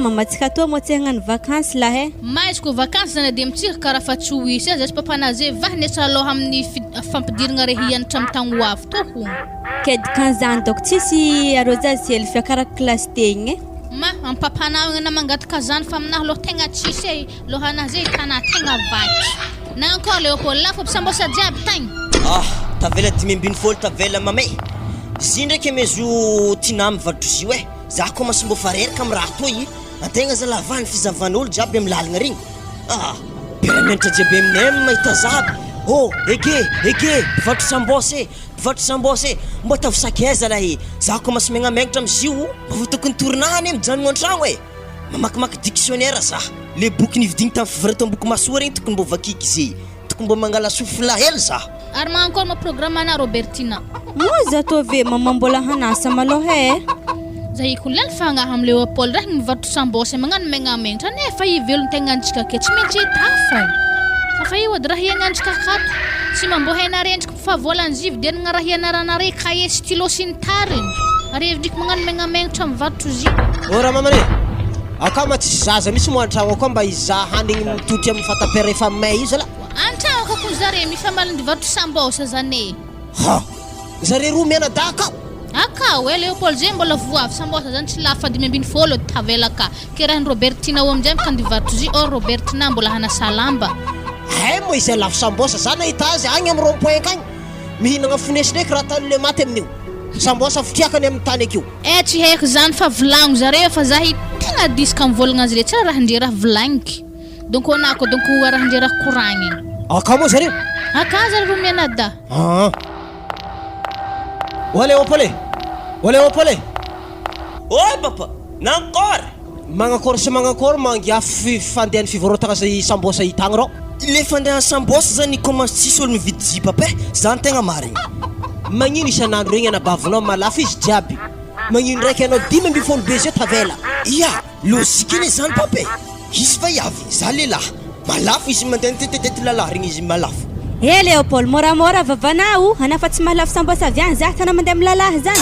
mama tsika toa moa tsy hagnano vakansy lahy e. Maiz ko vakansy zany ade mitsiry karaha fa tsy ho hisy azy azy papanazy e vah nesa aloha amin'ny fampidiragna re hianatra amin'ny tagno ho avy tô hono. Kay dikan'izany donc tsisy arrosage hely fiakarako classe tegny e. Ma, am papanao igny ana mangataka zany fa aminahy loha tegna tsisy e, lohanahy zay hitanah tegna vaky. Na encore Léopold lafo aby sambosa jiaby tagny. Ah, tavela 15 tavela mamay. Zy ndraiky amezo tinah mivarotra zio eh. Za commence mbô fa reraka am raha toy. Antegna zalahy va ny fizahavan'olo jiaby am lalagna regny. Ah, mpiara-mianatra jiaby aminay mahita za aby. Oh, ege, ege, mpivarotra sambôsa eh, mpivarotra sambôsa eh. Mbô ataovy sakay zalahy eh. Za commence megnamegnotra am zio. Mba fa tokony torinah anie mijanogno an-tragno eh. Mamakimaky dictionnaire za. Le boky nividigny tam fivarotam-boky mahasoa regny tokony mbô vakiky ze. Tokony mbô mangala souffle hely za. Ary manakôry ma programme ana Robertina? Moa za tô ve mama mbola hanasa malôha eh? Za iko lany fagnahy am Léopold raha mivarotra sambôsa magnano megnamentra nefa i velon-tegnantsika ke tsy maintsy hitafy fa fa io edy raha iaignantsika akato tsy mambô hena rendriky fa volan'ny vidianagna raha hianaranare cahier stylo sy ny tariny ary hevindriky magnano megnamentra mivarotra zy. Ô ramamana e! Akama tsisy zaza mihitsy moa antragno akao mba hizaha hanigny mitotry amin'ny fatapera efa may io zala. Antragno akao koa zare mifamaly ndivarotra sambosa zany e! Ha! Zare roa mianadahy akao? Akao e! Léopold zay mbola voavy sambosa zany tsy lafo fa 15 edy tavela ka! Ke raha ny Robertina ao aminjay mka ndivarotra zy or Robertina mbola hanasa lamba. Hay moa izay lafo sambosa, za nahita azy agny am rond point akagny mihinagna fonesy ndraiky raha tany le maty amin'io sambosa fitriakany amin'ny tany akeo. Eh tsy haiko zany fa volagno zareo fa za hi tegna diso ka mivolagna azy le tsara raha ndre raha volagniky donc anah ko donc raha ndre raha koragniny. Akao moa zareo? Akao zareo ro mianadahy. Aa. Olé opole! Olé opole! Oi papa! Nankôry! Magnakôry sy magnakôry mangiafy fandehan'ny fivarotagna sy sambosa hitagny rô. Le fandehan'ny sambosa zany commence tsisy olo mividy jip pe, zany tegna marigny. Magnino isan'andro regny anabavinao malafo izy jiaby, magnino ndraiky anao 15 be zeo tavela. Ia! Logique anie zany papa e! Izy vaiavy, za lehilahy. Malafo izy mandeha nitetetety lalahy regny izy malafo. He Léopold, moramora vavanao, anà fa tsy mahalafo sambosa avy any zah, tana mandeha milalahy zany.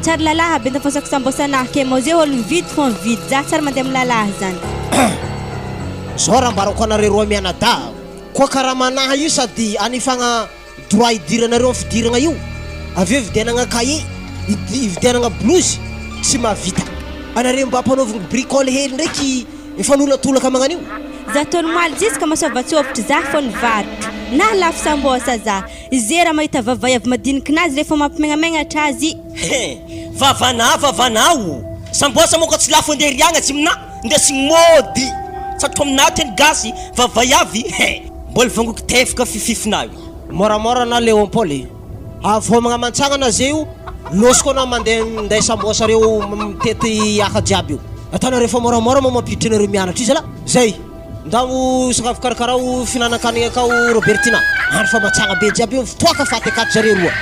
Tsary lalahy aby andafosako sambosa anah ke mô ze olo mividy fô mividy, zah tsary mandeha milalahy zany. Zao raha ambarako anareo roa mianadahy, koa karaha manahy io sady anifagna droit hidiranareo am fidiragna io, avy eo ividianagna cahier, ividianagna blouse, tsy mahavita. Anareo mba ampanaovigny bricole hely ndraiky mifanolantolaka magnan'io. Za tô nomaly jiska masoavatsôvitry za fô nivarotro na lafo sambôsa za. Ze raha mahita vavay avy madinikinazy le fô mampimegnamenatra azy. He! Vavanà vavanà o! Sambosa moa ka tsy lafo andeha riagna tsy aminà ndesigny môdy! Satroka aminà teny gasy vavay avy he! Mbola vangoko tefaka fififinà io. Moramora anà Léon Paul e! Avy homagna aman-tsagnana ze io, lôsiko anao mandeha minday sambosa reo mitety aka jiaby io. Ataonareo fa moramora moa mampiditra anareo mianatra io zalah. Zay! Ndao sakafo karakarao fihinanan-kanigny akao Robertina. Andro fa matsagna be jiaby io, toaka faty akato zareo roa.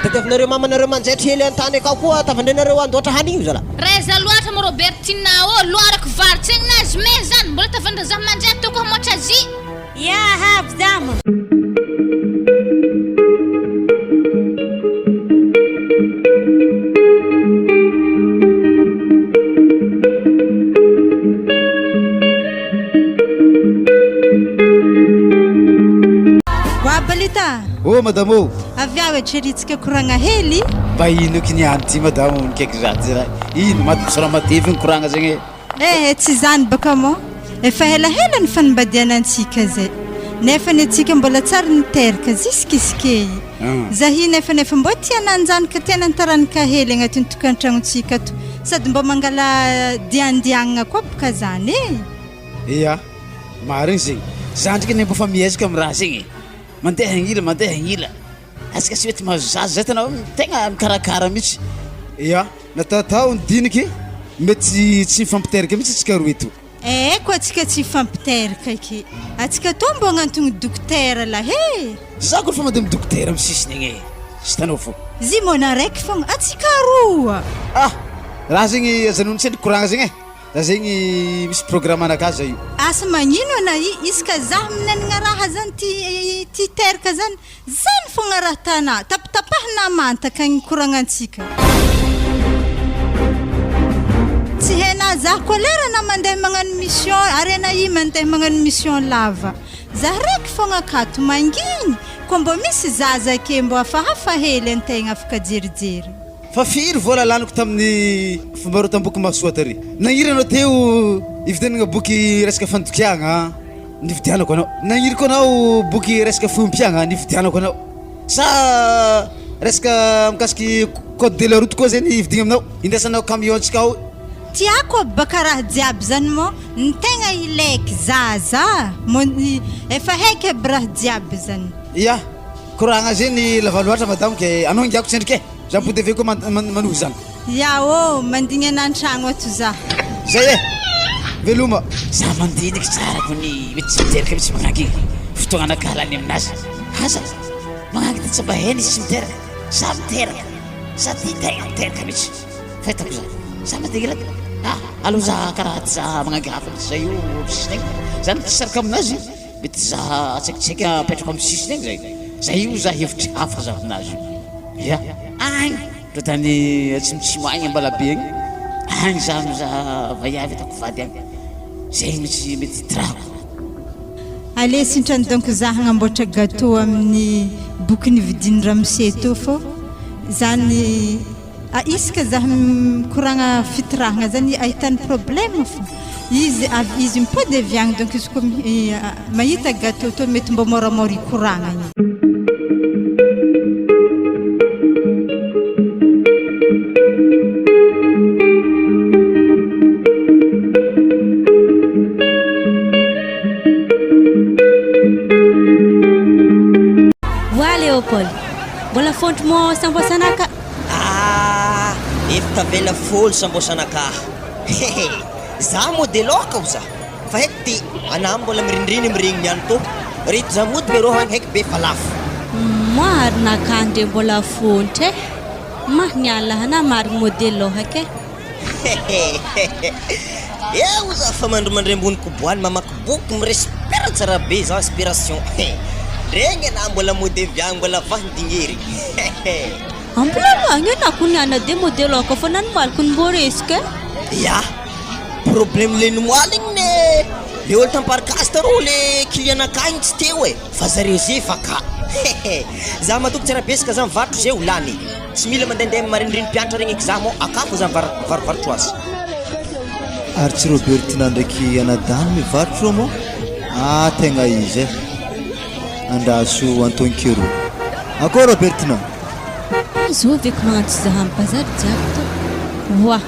Tadiavinareo mamanareo manjaitry hely an-tany akao koa tavandrenareo andoatra hanigny io zalah. Raiza loatra mo Robertina ô, loarako vary tsegny nazy mey zany, mbola tavandra zah manjaitra teo koa hamoatra azy. Ya avy za ma. Wa Balita! Oh madame oh! Avy aho e chérie-tsika koragna hely. Mba ino ky niany ty madame nikaiky za ty raha ino ma sora matevy ny koragna zegny e. Eh tsy izany baka moa, efa helahela ny fanambadianantsika zay, nefa ny antsika mbola tsary niteraka jusqu'iskey, zahi nefa nefa mbô tia nanjanaka tena ny taranaka hely agnatin'ny tokantragnontsika ato, sady mbô mangala diandiagnana koa boka zany e. Ia, marigny zegny, za ndraiky anie mbô fa miezaka amy raha zegny e, mandeha agnila mandeha agnila. Atsika tsy mety mahazo zaza zay tena hoe tegna mikarakara mihitsy. Ya, nataotao ny diniky, mety tsy mifampiteraka mihitsy atsika roa eto. Eh ko atsika tsy hifampiteraka eky, atsika tô mbô agnantogny dokotera lahy e! Za ko efa mandeha amy dokotera amy sisiny egny e, tsy hitanao fô. Zy mô naraiky fogna, atsika roa. Ah! Raha zegny ajanony tsendriky koragna zegny e, za zegny misy programme anakahy za io. Asa magnino ana i, izy ka za minanagna raha zany ty ty hiteraka zany, Zany fogna raha tana, tapitapahina manta ka gny koragnantsika. Tsy hainà zah koa lera anà mandeha magnano mission ary anà i mandeha magnano mission lava. Zah raiky fogna akato mangigny koa mbô misy zaza ake mbô hafahafa hely antegna afaka jerijery. Fa firy vola laniko tamin'ny fivarotam-boky mahasoa tary? Nagniry anao teo hividianana boky resaka fandokiagna, nividianako anao. Nagniry koa anao boky resaka fiompiagna, nividianako anao. Sa resaka mikasiky code de la route koa zay nividigna aminao, indesanao camion-tsika ao? Tiako aby baka raha jiaby zany mô ny tegna ilaiky zaza mô efa haiky aby raha jiaby zany. Ya, koragna zegny lava loatra madamo ke anao ingiako tsendriky e! Za mipody avy eo koa manohy izany. Ya ô, mandigny anà an-tragno ato za. Zay e! Veloma. Za mandiniky tsara kony mety tsy miteraka mitsy magnangy fotoagna anakahy lany aminazy aza magnangy ty tsy mba hainy izy tsy miteraka za miteraka za ty tegna miteraka mitsy fahitako za za mandigny raha ah aleo za karaha ty za magnangy hafa mitsy zay io amy sisiny agny zany tsy saraka aminazy mety za tsaikitsaiky apetrako amy sisiny agny zay zay io za hevitry hafa za aminazy io ya agny Ndra tany atsimotsimo agny Ambalabe agny, agny za mizaha vaiavy ataoko vady agny, zay mitsy mety hitirahako. Allez sintrany donc za hagnamboatra gateau amin'ny boky nividian'i ramose teo fô zany isaka za mikoragna fitirahagna zany ahitany problème fô izy avy izy mipody avy agny donc izy koa mahita gateau tô mety mbô môramôra hikoragna. Voa Léopold, mbola fôntro mô samboasanaka. Ah, efa tavela fôlo samboasanaka. Hehe, za modèle ôka ho za. Fa haiko ty, anah mbola mirindriny miregny niany tô. Reto za mody lerô hany haiko be fa lafo. Marina ka ndre mbola fontra eh! Mah niala anah marigny modely lôhaka eh! Hehehehe Eo za fa mandrimandry ambony koboany mamaky boky mi-respire tsara be za inspiration he! Regny anah mbola mody avy agny mbola vahindignery hehe. Ampilamagna anah ko niana de modely lôhaka fa nanomaliko ny mbô resiko eh! Ya! Problème le nomoaly igny ne le olo tamparikasy tarô le client nakah igny tsy teo e fa zareo ze fa ka hehe za matoky tsara be iska za mivarotro ze ho lany tsy mila mandehandeha mariniriny mpianatra regny eky za mô akà fô za mivarovarotro azy. Ary tsy Robertina ndraiky anadahiny mivarotro rô moa? Ah tegna izy eh! Andraso Antonkero. Akôry Robertina? Zovy eky magnantso za amy bazary jiaby tô. Oa!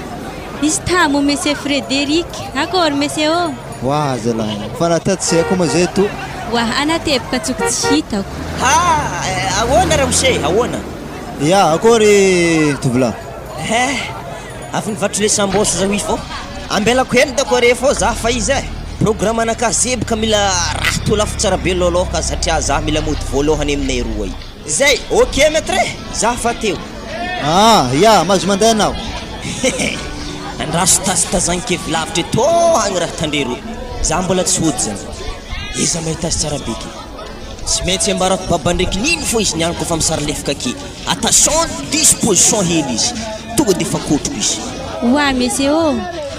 Izy tamo Monsieur Frédéric, akory Monsieur ô! Wah zalahy, fa natao tsy haiko moa zay to. Wah ana teboka tsoko tsy hitako. Ha! Ahoana ramose, ahoana? Ya, akory tovolahy. Eh! Avy nivatro le sambôsa zaho io fô ambelako hely dako are fô za fa izy eh! Programme anakahy zeboka mila raha tô lafo tsara be lôlô ka satria za mila mody voalohany aminay roa io. Zay, ok maitre e! Za fa teo. Ah, ya, mahazo mandeha anao. Hehe, andraso tazitazan-kevy lavitra eto agny raha tandrero. Za mbola tsy hody zany. Iza mahita azy tsara be ke. Tsy maintsy ambarako baba ndraiky nino fô izy niany kôfa misary lefaka ake. Attention disposition hely izy. Tonga defa kotroko izy. Oa monsieur ô!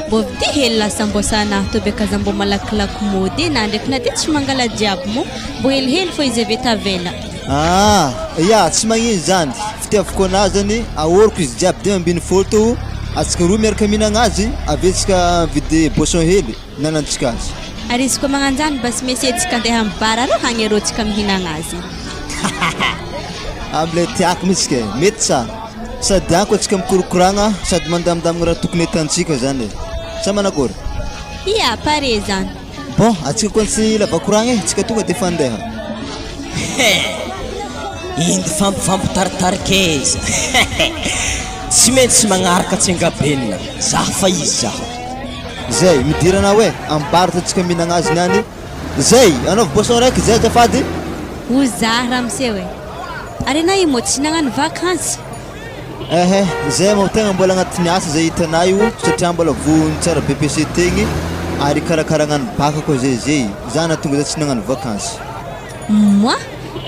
Mbô vidia hely lasa mbô sanah tô beka za mbô malakilaky mody e na ndraiky na de tsy mangala jiaby mô mbô helihely fô izy ave tavela. Ah! Ya, tsy magnino zany, fitiavako anazy zany ahoriko izy jiaby 15 teo, atsika roa miaraka mihinagna azy, avy eo tsika mividy boisson hely hinanantsika azy. Ary izy koa magnanjany basy monsieur tsika andeha amy bar arô hagny arô tsika mihinagna azy. Amle tiako mihitsy ke, mety tsara, sady any koa tsika mikorokoragna sady mandamindamigna raha tokony atantsika zany e, sa manakory? Ya, pare zany. Bon, atsika koa tsy lava koragna e, tsika tonga defa andeha. He! Indy fampifampitaritarika aiza? Tsy maintsy magnaraka tsengabenina, za fa izy za. Zay, midira anao e, am bar to tsika mihinagna azy niany. Zay, anaovy boisson raiky zay azafady. Ho za ramose e! Ary enao io moa tsy nagnano vakansy? Ehe, zay moa tegna mbola agnatin'ny asa zay hitanay io satria mbola vohon'ny tsara BEPC tegny ary hikarakaragna ny bac koa zay zay, za nahatonga za tsy nagnano vakansy. Moi,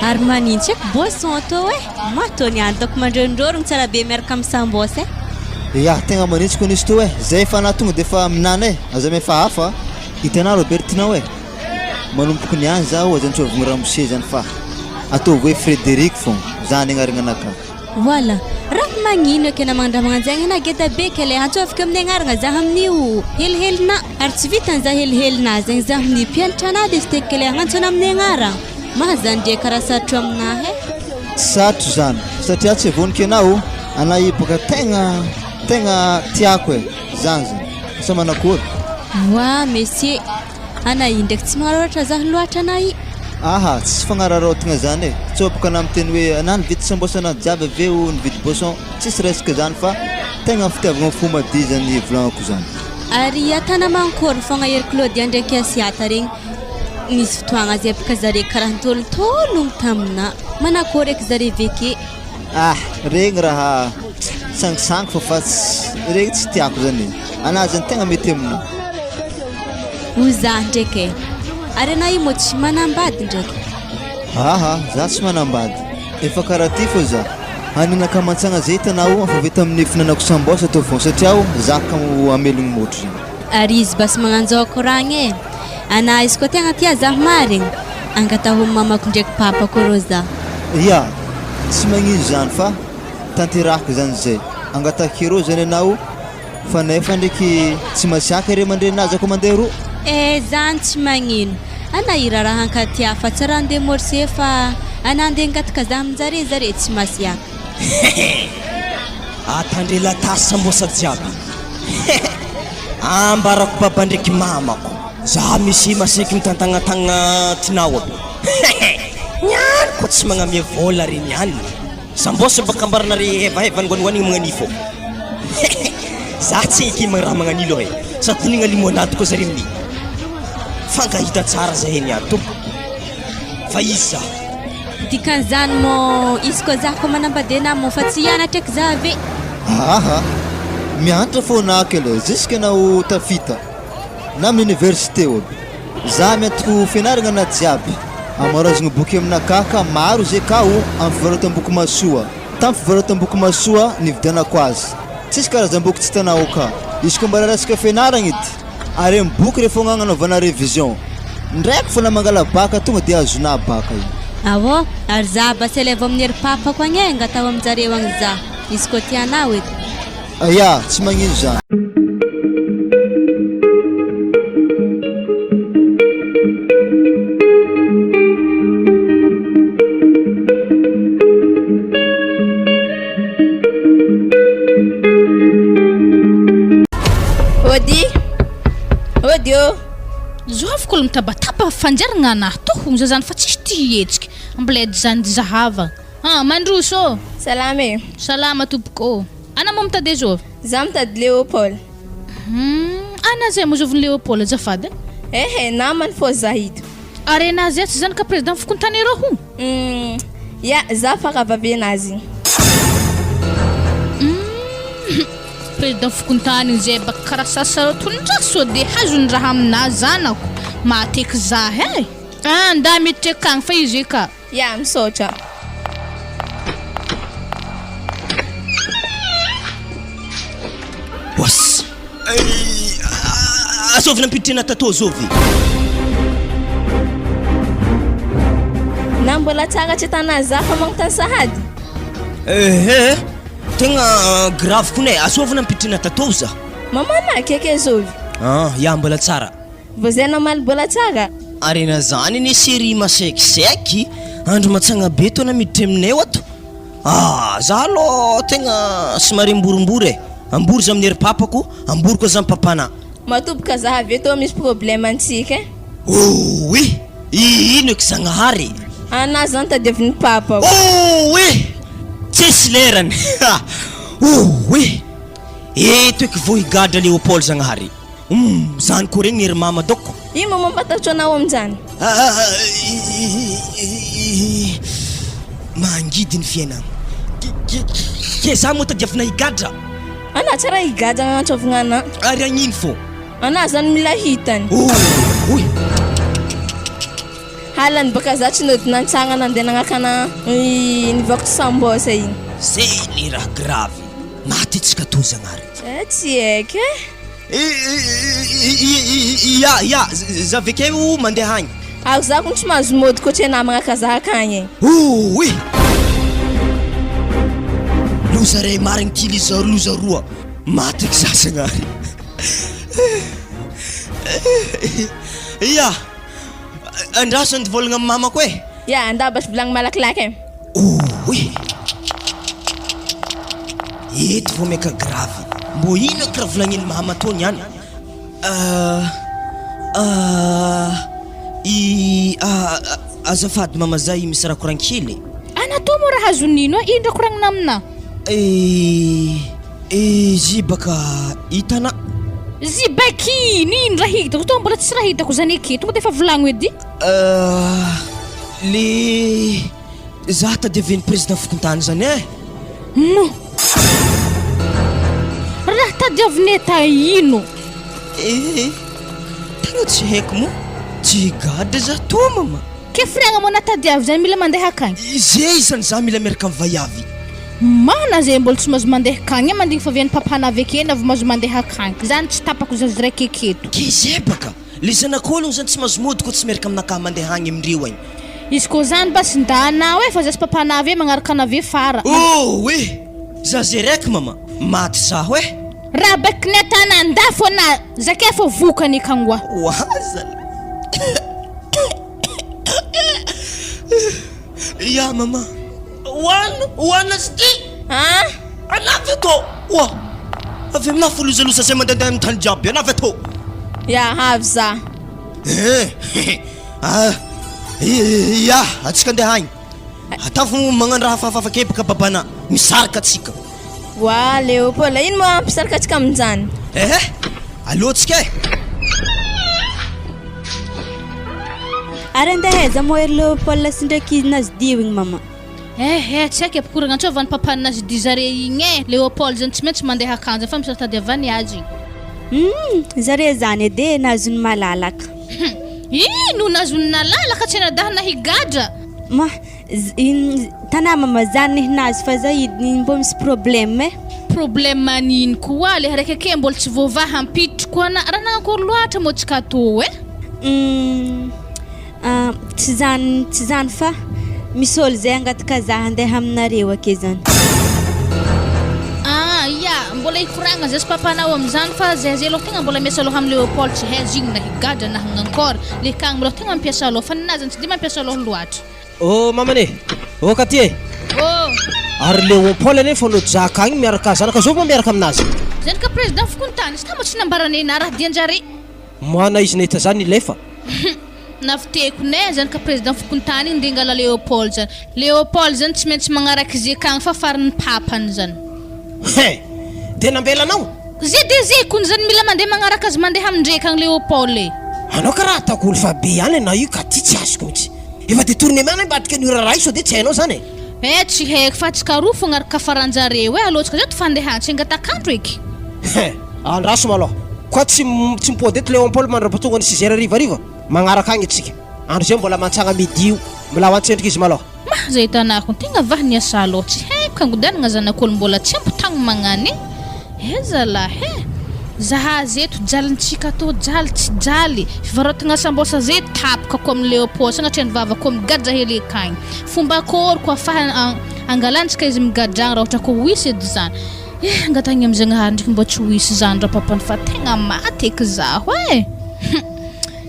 ary manintsy eky boisson tô eh, moi tô niany taoko mandrôndrôrogno tsara be miaraka am sambôsa eh. Ya, tegna manintsy kony izy to e, zay efa anah tonga de efa minana e, aza mihafahafa a! Hitanah Robertinao e, manomboko niany zaho aza antsovigny ramose zany fa ataovy hoe Frederic fogna, zany agnaragnanakahy. Voilà! Raha magnino eky ana magnandramagna anzegny ana geda be ke le antsoviko amin'ny agnaragna zah amin'io helihelinà ary tsy vitan'ny zah helihelinà zegny zah amin'ny mpianatra anah de izy te ke le agnantso ana amin'ny agnaragna maha zany ndre karaha sarotro aminah e. Tsy sarotro zany satria tsy vonoky anao anah io boka tegna tegna tiako e zany zany sa manakory? Voa monsieur, anah io ndraiky tsy magnararaotra zah loatra anah io. Aha, tsisy fagnararaotigna zany e, tsô boka anah miteny hoe anah nividy sambosa anah jiaby avy eo nividy boisson, tsisy resaka zany fa tegna fitiavagna fo madio zany volagnako zany. Ary atana mankory fogna ery Claudia ndraiky Asiata regny, nisy fotoagna zay boka zare karaha nitôlotôlogno taminah, manakôry eky zare veke? Ah, regny raha sangisangy fô fa tsy regny tsy tiako zany e, anah zany tegna mety aminah. Ho zah ndraiky e! Ary anah io moa tsy manambady ndraiky? Aha, zah tsy manambady, efa karaha ty fô zah, hanina ankamantsagna zay hitanao efa vita amin'ny fihinanako sambôsa tô fô satria o zah kamo hamelogno môtro zany. Ary izy basy magnanjao koragna e! Anah izy koa tegna tia zah marigny, angataho mamako ndraiky papako rô zah. Ya, tsy magnino zany fa tanterahiko zany zay, angatahiko rô zany anao fa nefa ndraiky tsy masiaka ray aman-dreninah za ko mandeha ro. Eh zany tsy magnino, anah hiraharaha ankatia fa tsy raha andeha morse fa anah andeha angataka zah aminjare zare tsy masiaka. Hehe! Atandre latasy sambosa jiaby. Hehe! Ambarako baba ndraiky mamako. Za misy masiaky mitantagnatagna tinao aby. Hehe! Niany koa tsy magnamia vola re niany. Sambosa baka ambaranare hevaheva ngoangoanigny magnanifo. Hehe! Za tsy eky raha magnanilo e. Sady nigna limonade koa zare amin'ny. Fankahita tsara zahay niany tompoko. Fa izy za. Dikan'izany mô izy koa za koa manambady anah mô fa tsy hianatra eky za ve? Aha! Mianatra foana aho kely jusque anao tafita na amin'ny université ô. Za miantoko fianaragna na jiaby. Amaroazagna boky aminakahy ka maro zay ka o amin'ny fivarotam-boky mahasoa. Tamin'ny fivarotam-boky mahasoa nividianako azy. Tsisy karazam-boky tsy hitanao ka. Izy koa mbola resaka fianaragna edy. Ary amin'ny boky rehefa agnanaovana révision. Ndraiky fona mangala baka tonga dia azonà baka io. Aô, ary za basy alaivo amin'ny ery papako agny e, angataho aminjareo agny za, izy koa tianao edy. Aya, tsy magnino zany. Ody! Ody ô! Zoviko olo mitabataba fanjarigna anah tohogno za zany fa tsisy ty hihetsiky mbled zany zahava ah mandroso ô! Salama e! Salama tompoko ô! Ana moa mitady zovy? Za mitady Léopold. Hum ana zay moa zovin'i Léopold azafady e? Ehe namany fô za ito. Ary ana zay tsy zany ka président fokontany arô ho? Hum ya za faravavy anazy. Hum président fokontany zay baka karaha sasarotony sao de hazony raha aminah zanako mahateky zah e! Ah nda miditra akagny fa izy ka. Ya misaotra. Boss. Azovy nampiditra tatô zovy. Na mbola tsara tsy tanà za fa magnontany sahady. Ehe, tegna grave kony e, azovy nampiditra tatô za. Mamanà akaiky zovy. Ah, ya mbola tsara. Vao zay namaly mbola tsara. Arena zany anie chérie masekisaiky, andro matsagna be tô namiditra aminay ato. Ah, za aloha tegna somary amborimbory e, ambory za amin'ny ery papako, ambory koa za amin'ny papanà. Matoboka za avy eto misy problème antsika e. Ouii! Ino eky Zagnahary e! Anah zany tadiavin'ny papako. Ouii! Tsisy lerany! Ouii! Eto eky vao higadra Léopold Zagnahary. Humm! Zany koa regny ery mama doko. Ino ma mampatahotra anao amin'izany? Mangidy ny fiainana. Ke za moa tadiavina higadra? Anah tsy raha higadra agnantsovigna anah. Ary agnino fô? Anah zany mila hitany. Oy! Halany baka za tsy nody nantsagna nandeha nagnakana nivakotra sambosa igny. Zay le raha grave. Maty antsika toa Zagnahary. Eh, tsy haiko eh. Ya, ya, za avy akeo mandeha agny. Ary za kony tsy mahazo mody koa tsy namagna kazaka agny e. Ouii! Loza ray marigny ty liza loza roa. Maty eky za Zagnahary. Ya, andraso andivolagna amy mamako e. Ya, andao basy vilagny malakilaky e. Ouii! Eto vao maika grave. Mbô ino eky raha volagnin'i mama tô niany? Ah, ah, i, ah, azafady mama zay misy raha koragny kely e. Ana tô moa raha azon'ino e? Ino raha koragnina aminà? Eh, izy baka hitanà. Zy baka ino? Ino raha hitako? Tô mbola tsy raha hitako zany aketo, tonga de efa volagno edy. Ah, le za tadiavin'ny président fokontany zany eh. Non. Raha tadiavinay ta ino? Eh, tegna tsy haiko moa. Tsy gadra za tô mama. Ke firiagna moa na tadiavy zany mila mandeha akagny? Ze isany za mila miaraka amin'ny vaiavy. Mana ze mbola tsy mahazo mandeha akagny e, mandigny favian'ny papana avy ake na vao mahazo mandeha akagny. Zany tsy tapako zaza raiky aketo. Ke ze baka. Le zanak'ologno zany tsy mahazo mody koa tsy miaraka aminakahy mandeha agny amindreo agny. Izy koa zany mba sy nda anao e fa za sy papa navy e magnaraka anavy e fara. Oh eh! Za ze raiky mama, maty zaho eh! Raha baiky ny atana andafo ana zakay fô vokany kangoa. Oa zala. Ya mama. Hoanina, hoanina sy ty. An? Anavy atô. Oa. Avy aminah fo lozaloza zay mandehandeha amin'ny tany jiaby. Anavy atô. Ya, avy za. Eh, ah, ya, atsika andeha agny. Atavo magnano raha hafahafa kebaka babana. Misaraka atsika. Oa, Léopold, ino moa hampisaraka atsika amin'izany? Eh, aleo atsika e. Ary andeha aiza moa ery Léopold sy ndraiky i Nazidio igny mama? Eh eh, tsy haiko ampikoragna antsôva ny papan'i Nazidio zare igny e! Léopold zany tsy maintsy mandeha akanjo fa misy raha tadiavany azy igny. Humm, zare zany edy e, nazony malalaka. Hum, ino nazony nalalaka tsy anadahy na higadra? Ma, z, tanà mama zany nihinazy fa za id mbô misy problème e. Problème an'ino koa le raiky ake mbola tsy voavaha hampiditry koa na raha nagnakory loatra moa tsy katô e. Humm, tsy zany tsy zany fa misy ôlo zay hangataka za handeha aminareo ake zany. Ah ya, mbola hikoragna zay sy papanao amizany fa zay zay aloha tegna mbola miasa loha amy Léopold tsy hay izy igny na higadra na hagnankôry, le kagny maloha tegna mampiasa loha fa ninazy zany tsy de mampiasa loha loatra. Oh mamany e! Oh Katy e! Oh! Ary Léopold anie efa nojaka agny miaraka zanaka zovy moa miaraka aminazy? Zany ka président fokontany, izy ka moa tsy nambaranay na raha dianjare. Moana izy nahita zany nilefa. Naviteko ne zany ka président fokontany igny nde ngala Léopold zany. Léopold zany tsy maintsy magnaraky ze kagny fa farin'ny papany zany. Hein! De nambelanao? Ze de ze kony zany mila mandeha magnaraka azy mandeha amindreka agny Léopold e. Anao karaha ataoko olo fa be ihany anao io ka ty tsy azoko mitsy. Efa detournement anao ambadika an'io raharaha io sao de tsy hainao zany e. Eh tsy haiko fa tsy karoa fogna ry kafaranjareo e, alohantsika zao ty fandehana tsy angatak'andro eky. Hein! Andraso malôha. Koa tsy tsy mipody eto Léon Paul mandrapatonga ny six heures harivariva, magnaraka agny atsika. Andro zay mbola mantsagna midi io. Mbola ho antsendriky izy malôha. Mah zay hitanako ny tegna vah niasa aloha tsy haiko angodanagna zanak'olo mbola tsy ampy tagny magnany e zalahy e! Zaha zeto jalintsika tô jaly tsy jaly fivarotagna sambosa ze tapaka ko amin'ny Léopold sagnatria ny vava ko migadra hely akagny fomba akôry ko afaha angalantsika izy migadra agny raha ohatra ko ho hisy edy zany eh angatahigny amy Zagnahary ndraiky mba tsy ho hisy zany rapapany fa tegna maty eky zaho e hum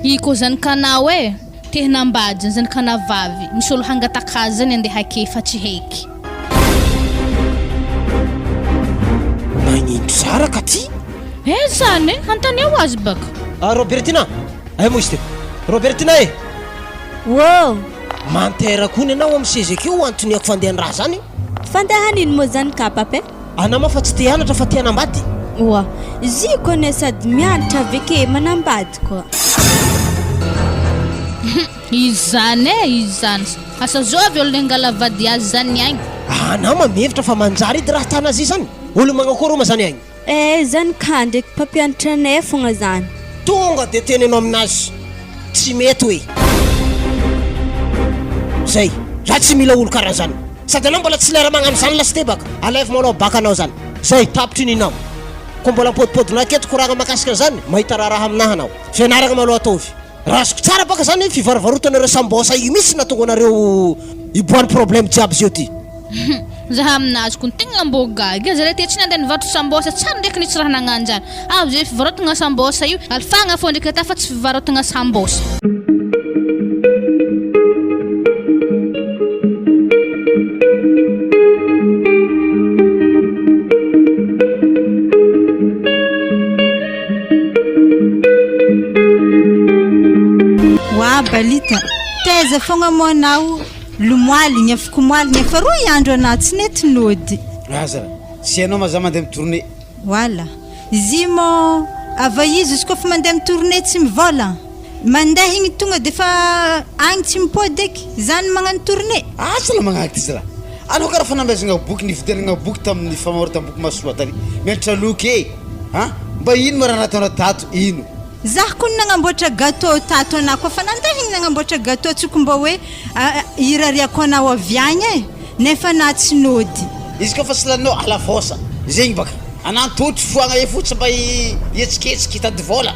i ko zany kanao e. Te hanambady zany zanakana vavy, misy olo hangataka azy zany andeha ake fa tsy heky. Magnino tsara ka ty? Eh zany e, antaneo azy baka. Ah Robertina, aiza moa izy teo? Robertina e! Woo! Mantera kony anao amin'ny seza akeo antoniako fandehan'ny raha zany. Fandehan'ino moa zany ka papa e? Anao moa fa tsy te hianatra fa te hanambady? Oa, ziko anie sady mianatra avy eke manambady koa. Izy zany e, izy zany. Asa zovy olo nengala vady azy zany agny. Anao ma mihevitra fa manjary edy raha tana azy zany? Olo magnakory ma zany agny? Eh zany ka ndraiky mpampianatra anay fogna zany. Tonga de teneno aminazy tsy mety hoe zay, za tsy mila olo karaha zany. Sady anao mbola tsy lera magnano zany lasite baka, alaivo manao bac anao zany. Zay, tapitry ny nao. Ko mbola mipodipodina aketo koragna makasika an'izany, mahita raharaha aminahy anao. Fianaragna maloha ataovy. Raha azoko tsara baka zany fivarovarotanareo sambosa io mihitsy nahatonga anareo hiboahan'ny problème jiaby zeo ty. Za aminazy kony tegna mbô gaga e, zare ty tsy nandeha nivarotro sambosa tsara ndraiky nisy raha nagnano zany, avy zay fivarotagna sambosa io alifagna fô ndraiky ata fa tsy fivarotagna sambosa. Oa Balita, taiza fogna moa anao lomoaligny afikomoaligny efa roy andro anah tsy nety nody. Aza raha, tsy hainao ma za mandeha mi-tourner. Voilà. Izy mô ava izy izy kôfa mandeha mi-tourner tsy mivôla. Mandeha igny tonga de fa agny tsy mipôdy eky. Zany magnano tourner. Asa la magnano ty zalahy. Anao karaha fanambezagna boky nividianagna boky tamin'ny famarotam-boky mahasoa tary. Mianatra loky e! A! Mba ino ma raha nataonao tato ino? Zah kony nagnamboatra gâteau tato anah koa fa nandeha igny nagnamboatra gâteau tsoko mbô hoe irariako anao avy agny e! Nefa anah tsy nody. Izy koa fa tsy laninao alavosa zegny baka anantotry foagna eo fotsiny mba hihetsiketsika hitady vôla.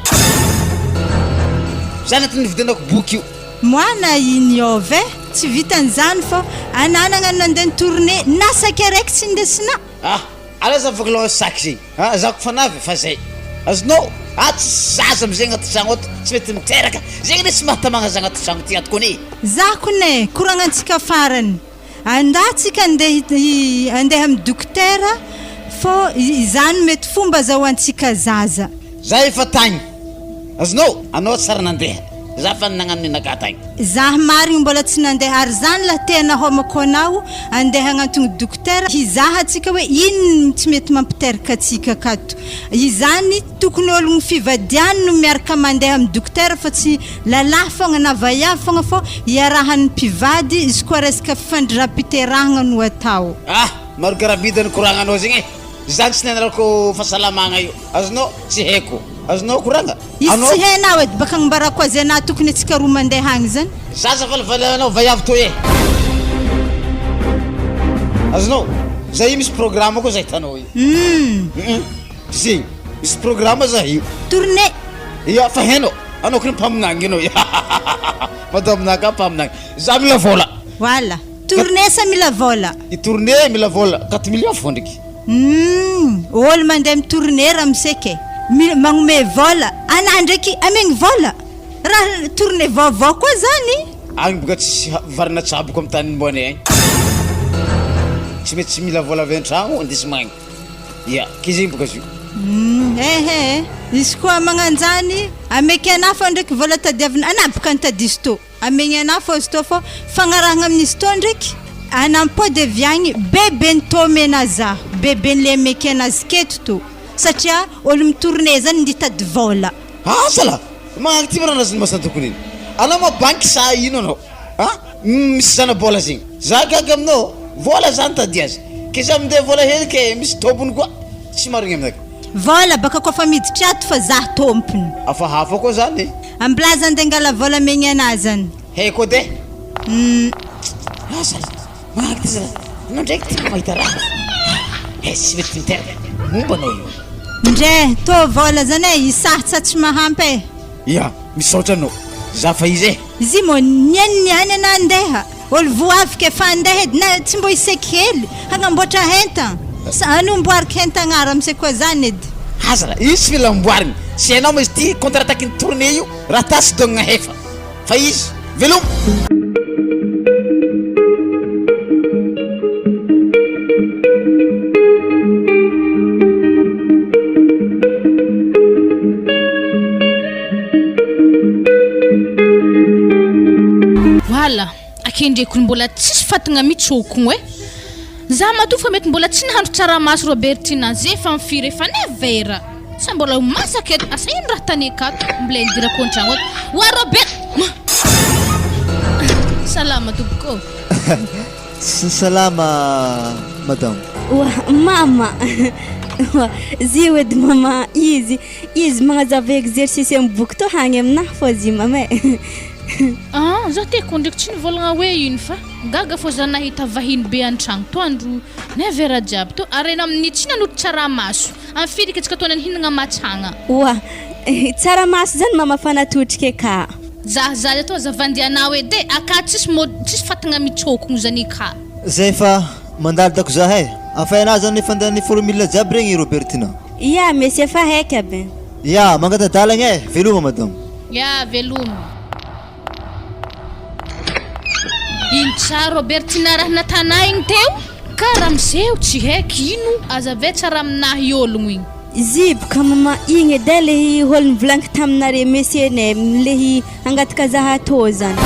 Zany antony nividianako boky io. Moi na i niova e! Tsy vitan'izany fô anah nagnano nandeha ni-tourner na sac araiky tsy nindesina. Ah! Aleo za voky sac zegny ah! Za ko fanavy fa zay azonao ah! Tsisy zaza amizay agnaty tragno ato tsy mety miteraka zegny anie tsy mahatamagna za agnaty tragno ty ato kony e! Za kony e! Koragnantsika farany andà tsika andeha andeha amy dokotera fô izany mety fomba azahoantsika zaza. Za efa tagny azonao anao tsara nandeha za fa nagnano ninakahy tagny. Zah marigny mbola tsy nandeha ary zany lah tena homako anao andeha agnantogny dokotera hizaha tsika hoe ino no tsy mety mampiteraka atsika akato izany tokony ologno fivadiany no miaraka mandeha am dokotera fa tsy lalahy fogna na vaiavy fogna fô iarahan'ny mpivady izy koa resaka fifandriram-piterahagna no atao. Ah! Maro garabida ny koragnanao zegny e! Zany tsy nianarako fahasalamagna io. Azonao? Tsy haiko. Azonao koragna? Izy tsy hainao edy baka agnambarako azy anah tokony atsika roa mandeha agny zany. Zaza valivalinao vaiavy toy e. Azonao? Zay io misy programme koa zay hitanao io. Humm. Zegny. Misy programme zah io. Tournée. Ia fa hainao. Anao kny mpaminagny anao io. Madame naka mpaminagny. Za mila vôla. Voilà. Tournée sa mila vôla? I tournée mila vôla. Quatre millions fô ndriky. Humm olo mandeha mi tourner ramose ke mi magnome vola anah ndraiky amegny vola raha tourner vaovao koa zany. Agny boka tsisy varina tsaboko am tany nimboanay agny. Tsy maintsy mila vola avy antragno andesy magnagny. Ya, ke zegny boka izy io. Humm ehe e, izy koa magnanjany ameky anah fô ndraiky vola tadiavina anah boka nitady izy tô. Amegny anah fô izy tô fô fagnarahagna amin'izy tô ndraiky anampody avy agny bebe ny tô omena zah bebe ny le ameky anazy keto tô satria olo mi-tourner zany ndy hitady vôla. Asa lah! Magnano ty ma raha masa tokony iny. Anao ma banky sa ino anao? A! Misy zana-bola zegny. Za gaga aminao, vola zany tady azy. Ke za minday vola hely ke misy tompony koa. Tsy marigny aminaka. Vola baka koa fa miditra ato fa zah tompony. Hafahafa koa zany e. Ambilaza andeha angala vola amegny anah zany. Haiko edy e. Humm. Asa marina ty zalahy. Anao ndraiky ty mahita raha. Eh tsy mety miteraka. Momba anao io. Ndre, tô vola zany e, isahy tsa tsy mahampy e. Ya, misaotra anao. Za fa izy e. Izy moa niany niany anah andeha. Olo voavy ke fa andeha edy na tsy mbô hiseky hely hagnamboatra entan sa hanomboariko entagna ramose koa zany edy. Aza raha io tsy mila amboarigny tsy hainao ma izy ty contre attaque ny tournée io raha ta tsy dognina hefa fa izy veloma. Voilà. Akendreko ny mbola tsisy fatigna mitsy okogno e! Za matoa fa mety mbola tsy nahandro tsaramaso Robertina ze efa mifiry efa never! Sa mbola ho masaka eto asa ino raha tany akato mbola idirako antragno ato Wa Robert ma Salama tompoko ô! Salama madame. Wa mama Wa zio edy mama izy izy magnazava exercice amy boky tô hagny aminahy fô zy mama e. Ah, za te ko ndraiky tsy nivolagna hoe ino fa gaga fô za nahita vahiny be an-tragno tô andro neve raha jiaby tô ary enao amin'ny tsy nanotro tsaramaso amin'ny firy antsika tô nihinagna matsagna. Oa, tsaramaso zany mama fa natotrika ka. Za za tô aza vandianao edy e, aka tsisy mô tsisy fatagna mitsôkogno zany ka. Zay fa mandalo dako zahay. Afainà zany fandehan'ny formule jiaby regny Robertina. Ia, monsieur fa haiko aby. Ya, mangata-dalagna e! Veloma madame. Ya, veloma. Ino tsara Robertina raha natanà igny teo? Ka raha miseho tsy haiko ino, aza avy tsara aminahy ologno igny. Ziboka maman igny edy e lehy olo nivolaniko taminare monsieur nay lehy hangataka zaha tô zany.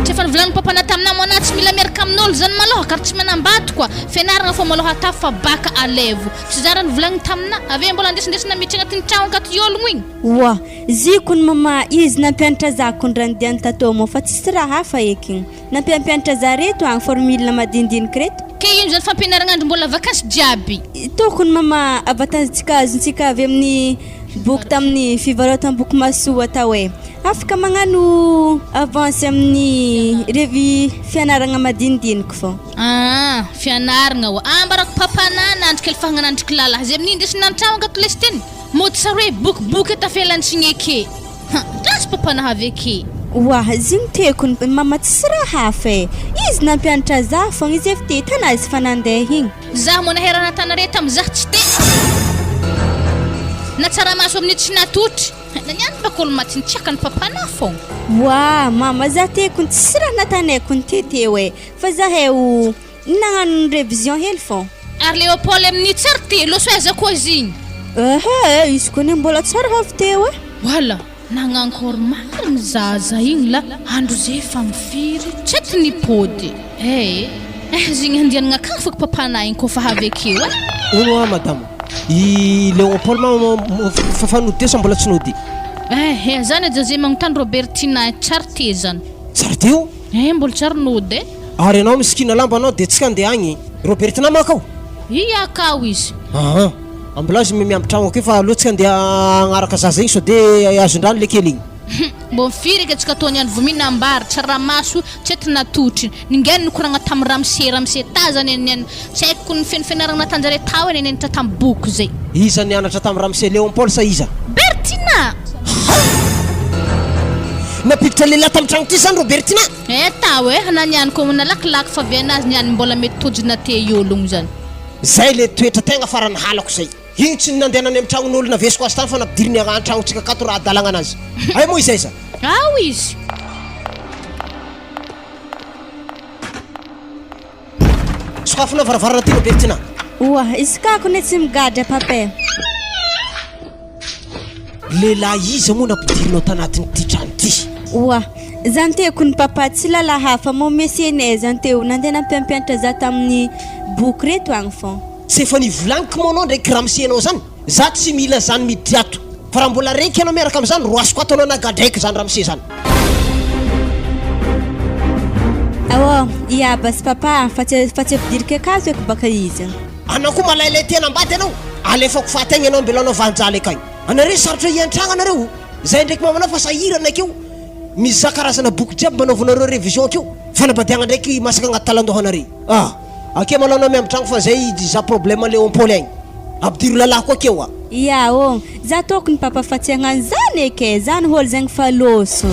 Tsy efa nivolanin'i papanah taminah moa anah tsy mila miaraka amin'olo zany malôha kary tsy manambady koa, fianaragna fô malôha atao fa baka alevo. Tsy za raha nivolagniny taminah, avy eo mbola andesindesina miditra agnatin'ny tragno akato iôlogno igny. Oa, ziko ny mama izy nampianatra za kony raha nidiany tatô moa fa tsisy raha hafa eky igny. Nampiampianatra za reto agny formule madinidiniky reto. Ke ino zany fampianaragna andro mbola vakansy jiaby? Tokony mama avantage-ntsika azontsika avy amin'ny boky tamin'ny fivarotam-boky mahasoa atao e. Afaka magnano avance amin'ny revy fianaragna madinidiniky fô. Aa fianaragna oa. Ambarako papanah nandry kely fahagna nandry kilala zay amin'igny ndesina an-tragno angato lesy teny. Mody sary hoe bokiboky tafelantsigny eke. Ha, dratsy papanah avy eke. Oah, zigny teko ny mama tsisy raha hafa e. Izy nampianatra zah fogna izy efa te tana izy fa nandeha igny. Zah moa naherana tanare tam zah tsy te. Na tsaramaso amin'ny tsy natotry. Na niany baka olo maty nitsiaka ny papanah fogna. Oah, mama zah teko tsisy raha nataneko ny teteo e. Fa zahay o nagnano revision hely fô. Ary Léopold amin'ny tsary ty, loso aiza koa izy igny? Ehe, izy koa ne mbola tsara avy teo e. Wala, nagnankôry marigny zaza igny la, andro zay efa mifiry, tsy ety nipody eh eh zigny andianagna akagny fôky papanah igny kôfa avy akeo eh. Hono hoa madama, i Léopold ma fa fa nody teo sa mbola tsy nody? Eh eh, zany aja zay magnontany Robertina tsary ty zany. Tsary teo? Eh mbola tsary nody eh. Ary ianao misikina lamba anao dia tsika andeha agny. Robertina maka ao? Ia akao izy. Aa, ambilao izy miambitragno akeo fa aleo tsika andeha agnaraka zaza igny sao de azon-drano le kely igny. Hum, mbô firy eky antsika tô niany vao mihinam-bary, tsaramaso, tsy ety natotry. Ningainy nikoragna tamy ramose, ramose tazany eny niany, tsy haiko ny feno fianaragna natan-jare tao eny nianatra tamy boky zay. Iza nianatra tamy ramose Léon Paul sa iza? Bertina! Ha! Nampiditra lehilahy tamy tragno ty zany Robertina? Eh tao eh, na niany koa nalakilaky fa avy anazy niany mbola mety tojona te iologno zany. Zay le toetra tegna farany halako zay. Igny tsy nandeha nany am tragnon'olo navesiko azy tany fa nampidiriny antragnontsika akato raha adalagna anazy. Ay moa izy aiza? Ao izy. Sokafona varavarana ty Robertina. Oa, izy kako ne tsy migadra papa e. Lehilahy iza moa nampidirinao tanatin'ity trano ity? Oa, zany teko ny papa tsy lala hafa moa monsieur nay zany teo nandeha nampiampianatra za tamin'ny boky reto agny fô. Tsy efa nivolagniko moa anao ndraiky ramose anao zany? Za tsy mila zany miditra ato fa raha mbola renky anao miaraka amizany roasiko ato anao na gadraiko zany ramose zany. Aô, i Aba sy papa fa tsy fa tsy ampidiriko akato eky baka izy. Anao koa malailay te hanambady anao, alefako faty agny anao mbela anao vahanjaly akagny. Anareo sarotra hiantragna anareo, zay ndraiky mamanao fa sahirana akeo, mizaha karazana boky jiaby mba anaovanareo revision akeo, fanambadiagna ndraiky masaka agnaty talandohanare. Ah! Akeo malao anao miambitragno fa zay za problème Léon Paul agny. Ampidiro lalahy koa akeo a. Ia ô, za tokony papa fa tsy hagnano zany eky e, zany hôlo zegny fa lôso.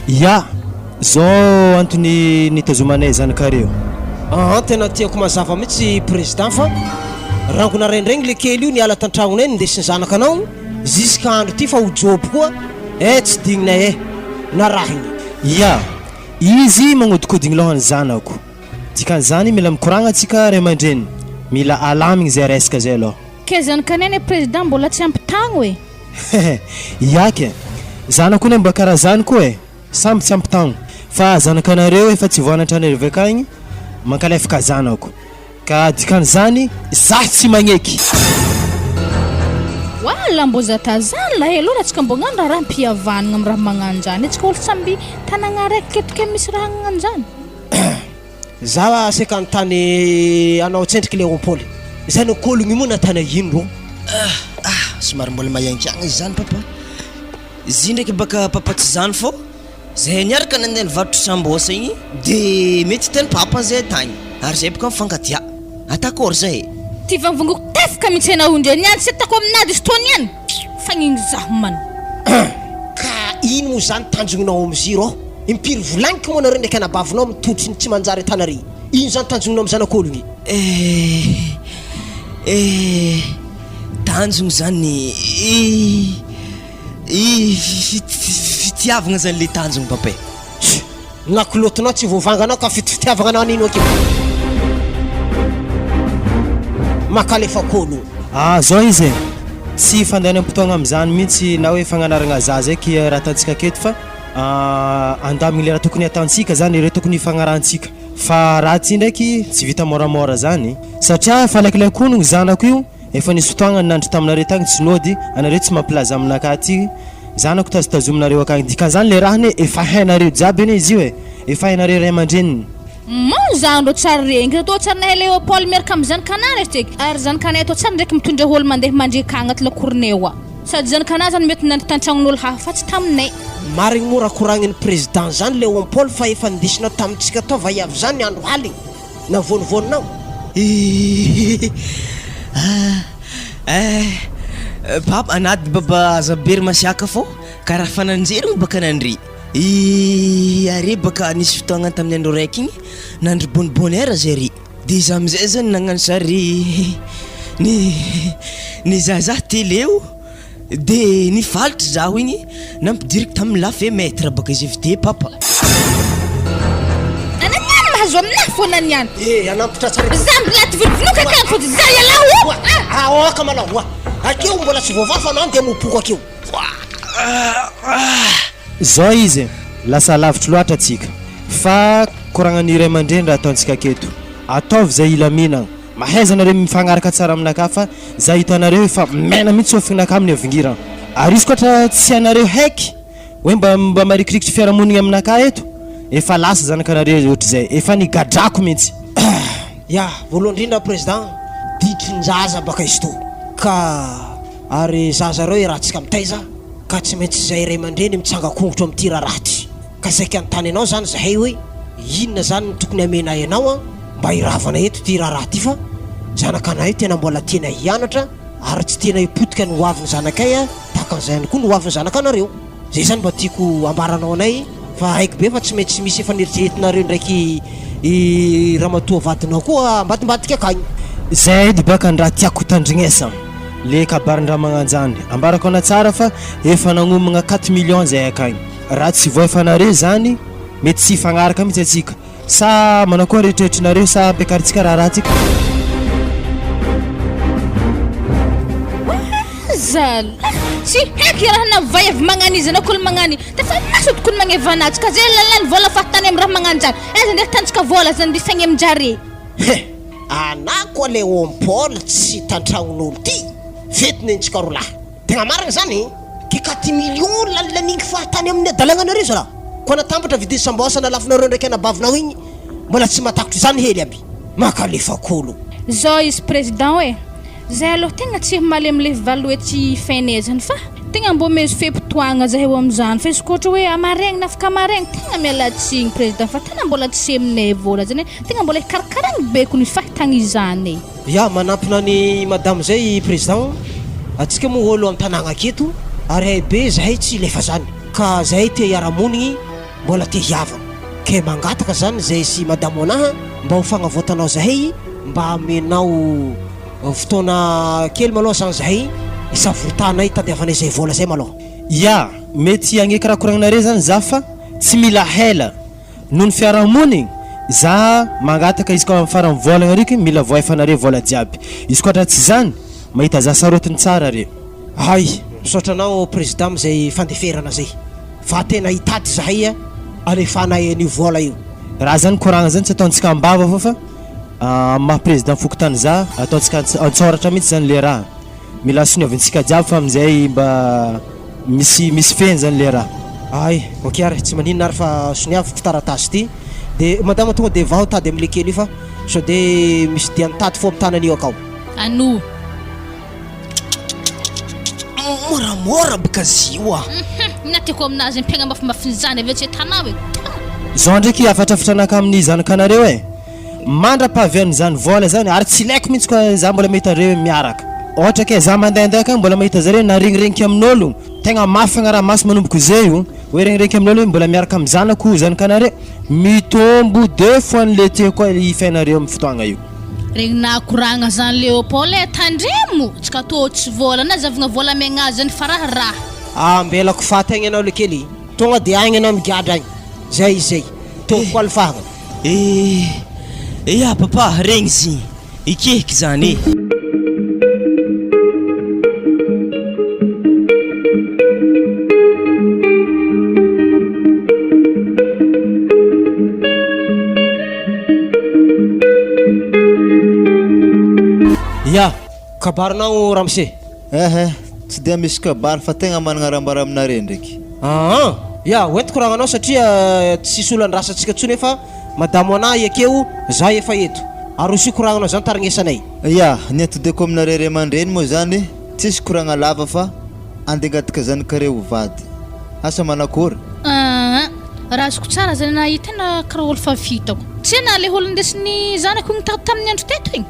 Ia, Zao antony nitazomanay zanakareo. Aa tena tiako mazava mitsy président fa rangona raindraigny le kely io niala tantragnonay nindesin'ny zanakanao ziska andro ty fa ho jobo koa eh tsy digninay eh narahiny. Ia, izy magnodikodigny lôhany zanako. Dikan'izany mila mikoragna tsika ray aman-dreny, mila alamigny zay resaka zay alôha. Ke zanakanay anie président mbola tsy ampy tagno e. Hehe, ia ke, zanako anie mba karaha zany koa e. Samby tsy ampitagno fa zanakanareo efa tsy voanatra any avy akagny mankalefaka zanako ka dikan'izany zah tsy magneky. Wala mbô zatazany lahy alou raha tsika mbô agnano raharaha mpihavanagna am raha magnanjany e, tsika olo samby tanagna araiky aketo ke misy raha agnanjany. Za saika anontany anao tsendriky Léon Paul, zanak'ologno io moa natana ino rô? Ah ah somary mbola mahiankiagna izy zany papa, izy ndraiky baka papa tsy zany fô zahay niaraka nandeha nivarotro sambosa igny de mety teny papa zahay tagny ary zahay boka mifankatia atakôry zahay. Ty vangovangoako tefaka mintsy enao io ndre niany tsy atako aminady izy toa niany fagnigny zaho man. Ka ino moa zany tanjognonao amizio rô? Impiry volagniko moa nareo ndraiky anabavinao mitotry ny tsy manjary an-tanare? Ino zany tanjognonao am zanak'ologny? Eh eh tanjogno zany eh eh fitiavagna zany le tanjogno papa e. Tch! Na kilotinao tsy voavanganao ka fitifitiavagna anao anino akeo? Makalefa kolo. Ah zao izy e! Tsy fandainam-potoagna amizany mintsy na hoe fagnanaragna zaza eky raha ataontsika aketo fa andamigny le raha tokony ataontsika zany ireo tokony hifagnarahantsika fa raha ty ndraiky tsy vita môramôra zany satria efa alaikilaiko honogno zanako io efa nisy fotoagna nandry taminareo tagny tsy nody anareo tsy mampilaza aminakahy aty zanako tazotazominareo akagny dikan'izany le raha anie efa hainareo jiaby anie izy io e efa hainareo ray aman-dreniny Mon zany rô tsary regny tô tsary nahay Léopold miaraka am zanakanah re steky ary zanakanay tô tsary ndraiky mitondra ôlo mandeha mandriaka agnaty lakoronay oa sady zanakanah zany mety nandry tantragnon'ôlo hafa fa tsy taminay. Marigny moa raha koragniny président zany Léon Paul fa efa nindesinao tamintsika tao vaiavy zany andro aligny na vonovoninao. Eh papa anady baba aza be ry masiaka fô karaha fa nanjerigny baka nandre i are baka nisy fotoagna tamin'ny andro raiky igny nandry bonne bonne heure zare de za amizay zany nagnano sary ny nizahazaha tele o de nifalitry zaho igny nampidiriko tamin'ny la fenêtre baka izy avy de papa. Anà niany mahazo aminah foana niany. Eh anampitra tsara. Za mbola aty vonovonoka akany fô za ialahy o. Aoka malao oa. Akeo mbola tsy voavaha fa anao dia mopoko akeo. Zao izy e, lasa lavitry loatra tsika fa koragnan'ny ray aman-dreny raha ataontsika aketo. Ataovy zay hilaminagna. Mahaiza nareo mifagnaraka tsara aminakahy fa za hitanareo efa mena mihitsy sofinakahy amin'ny havingirana. Ary izy koa tra tsy hainareo heky hoe mba mba marikirikitry fiarahamonigny aminakahy eto, efa lasa zanakanareo ohatr'izay, efa nigadrako mihitsy. Ya, voalohany indrindra président, ditrin-jaza baka izy to. Ka ary zaza reo iarahantsika mitaiza ka tsy maintsy zahay ray aman-dreny mitsanga-kongotro amin'ity raharaha ty. Ka saika hanontany anao zany zahay hoe inona zany no tokony hamenay anao an mba hiravana eto ity raharaha ity fa zanakanay io tena mbola tianay hianatra ary tsy tianay ho potika ny ho avin'ny zanakay an tahaka an'izay ihany koa ny ho avin'ny zanakanareo. Zay zany mba tiako ambaranao anay fa haiko be fa tsy maintsy misy efa neritreretinareo ndraiky i ramatoa vadinao koa ambadimbadika akagny. Zay edy baka ny raha tiako tandrignesa le kabarin-draha magnanjany. Ambarako ana tsara fa efa nagnomagna quatre millions zay akagny. Raha tsy voaefanareo zany mety tsy hifagnaraka mihitsy atsika. Sa manakory eritreritrinareo sa ampiakarintsika raharahantsika? Zalahy tsy haiko iarahana vaiavy magnano izy anao kolo magnano i de fa maso tokony magneva anazy ka zay lalany vola fahatany am raha magnano zany aiza ndeha ahitantsika vola zany mby saigny aminjare. He! Anah koa Léon Paul tsy tantragnon'olo ty, fety nentsika rolahy. Tegna marigny zany e! Ke quatre millions lanilanigny fahatany amin'ny adalagnanareo zalahy! Koa natambatra vidin'ny sambosa nalafonareo ndraiky anabavinao igny mbola tsy matakotro izany hely aby! Makalefa kolo! Zao izy président e! Zay aloha tegna tsy malemilefy valo hetsy fene zany fa tegna mbô mezo fe-potoagna zahay eo amizany fa izy koa ohatra hoe amaregny na afaka amaregny tegna miala tsigny président fa tegna mbola tsy aminay vola zany e! Tegna mbola hikarakaragny be kony fahitagny izany e! Ya, manampina an'i madame zay i président, antsika moa olo an-tanagna aketo ary hay be zahay tsy hilefa zany ka zahay te hiara-monigny mbola te hihavana ke mangataka zany zay sy madame anaha mba ho fagnavoatanao zahay mba amenao fotoana kely malôha zany zahay hisavorotahanay hitadiavanay zay vola zay malôha. Ya, mety hagneky raha koragninareo zany za fa tsy mila hela. Noho ny fiarahamonigny, za mangataka izy koa amin'ny faran'ny vôlagna ariky mila voaefanare vôla jiaby. Izy koa raha tsy zany, mahita za sarotiny tsara re. Hay, misaotra anao Président amin'izay fandeferana zay. Fa tena hitady zahay alefanay an'io vôla io. Raha zany koragna zany tsy ataontsika am-bava fô fa amin'ny maha président fokontany za, ataontsika an-tsôratra mihitsy zany le raha. Mila soniavintsika jiaby fa amin'izay mba misy misy fehiny zany le raha. Ay, ok ary, tsy maninona ary fa soniaviko taratasy ity. De madama tonga de vaho tady amle kely io fa sao de misy dian'ny tady fô am tanany io akao. Ano. Moramora bka zio a. Hum, inona tiako aminazy ampiagna mafimafy zany avy eo tsy ahitanao e. Zao ndraiky hafatrafatranaka amin'ny zanakanareo e. Mandra-pahavian'izany vola zany ary tsy ilaiko mihitsy koa za mbola mahita reo miaraka. Ohatra ke za mandehandeha akagny mbola mahita zareo na regniregniky amin'ôlo, tegna mafy fagnaraha-maso manomboko zay io, hoe regniregniky amin'ôlo hoe mbola miaraka amin'ny zanako zanakanareo, mitombo deux fois an'le teo koa i fiainareo amin'ny fotoagna io. Regninà koragna zany Léopold e, tandremo, tsy ka tô tsy vola na zavogna vola amegna azy zany fa raha raha. Ambelako faty agny anao lekely, tonga de agny anao migadra agny, zay izy zay, tompoko alifahagna. Eh! Eya papa, regny izy igny, ikehiky zany e! Ya, kabarinao ramose. Ehe, tsy dia misy kabary fa tegna managna raha ambara aminare ndraiky. Aa! Ya, hoentiko ragnanao satria tsisy olo andrasantsika intsony efa madamo anah ekeo, za efa eto. Arosio koragnanao zany tarignesanay. Ya, ny atodiako aminare ray aman-dreny moa zany tsisy koragna lava fa andeha angataka zanakareo ho vady. Asa manakory? Aa! Raha azoko tsara zany anah io tena karaha olo fa fitako. Tsy anah le olo nindesin'ny zanako igny tato tamin'ny andro teto igny?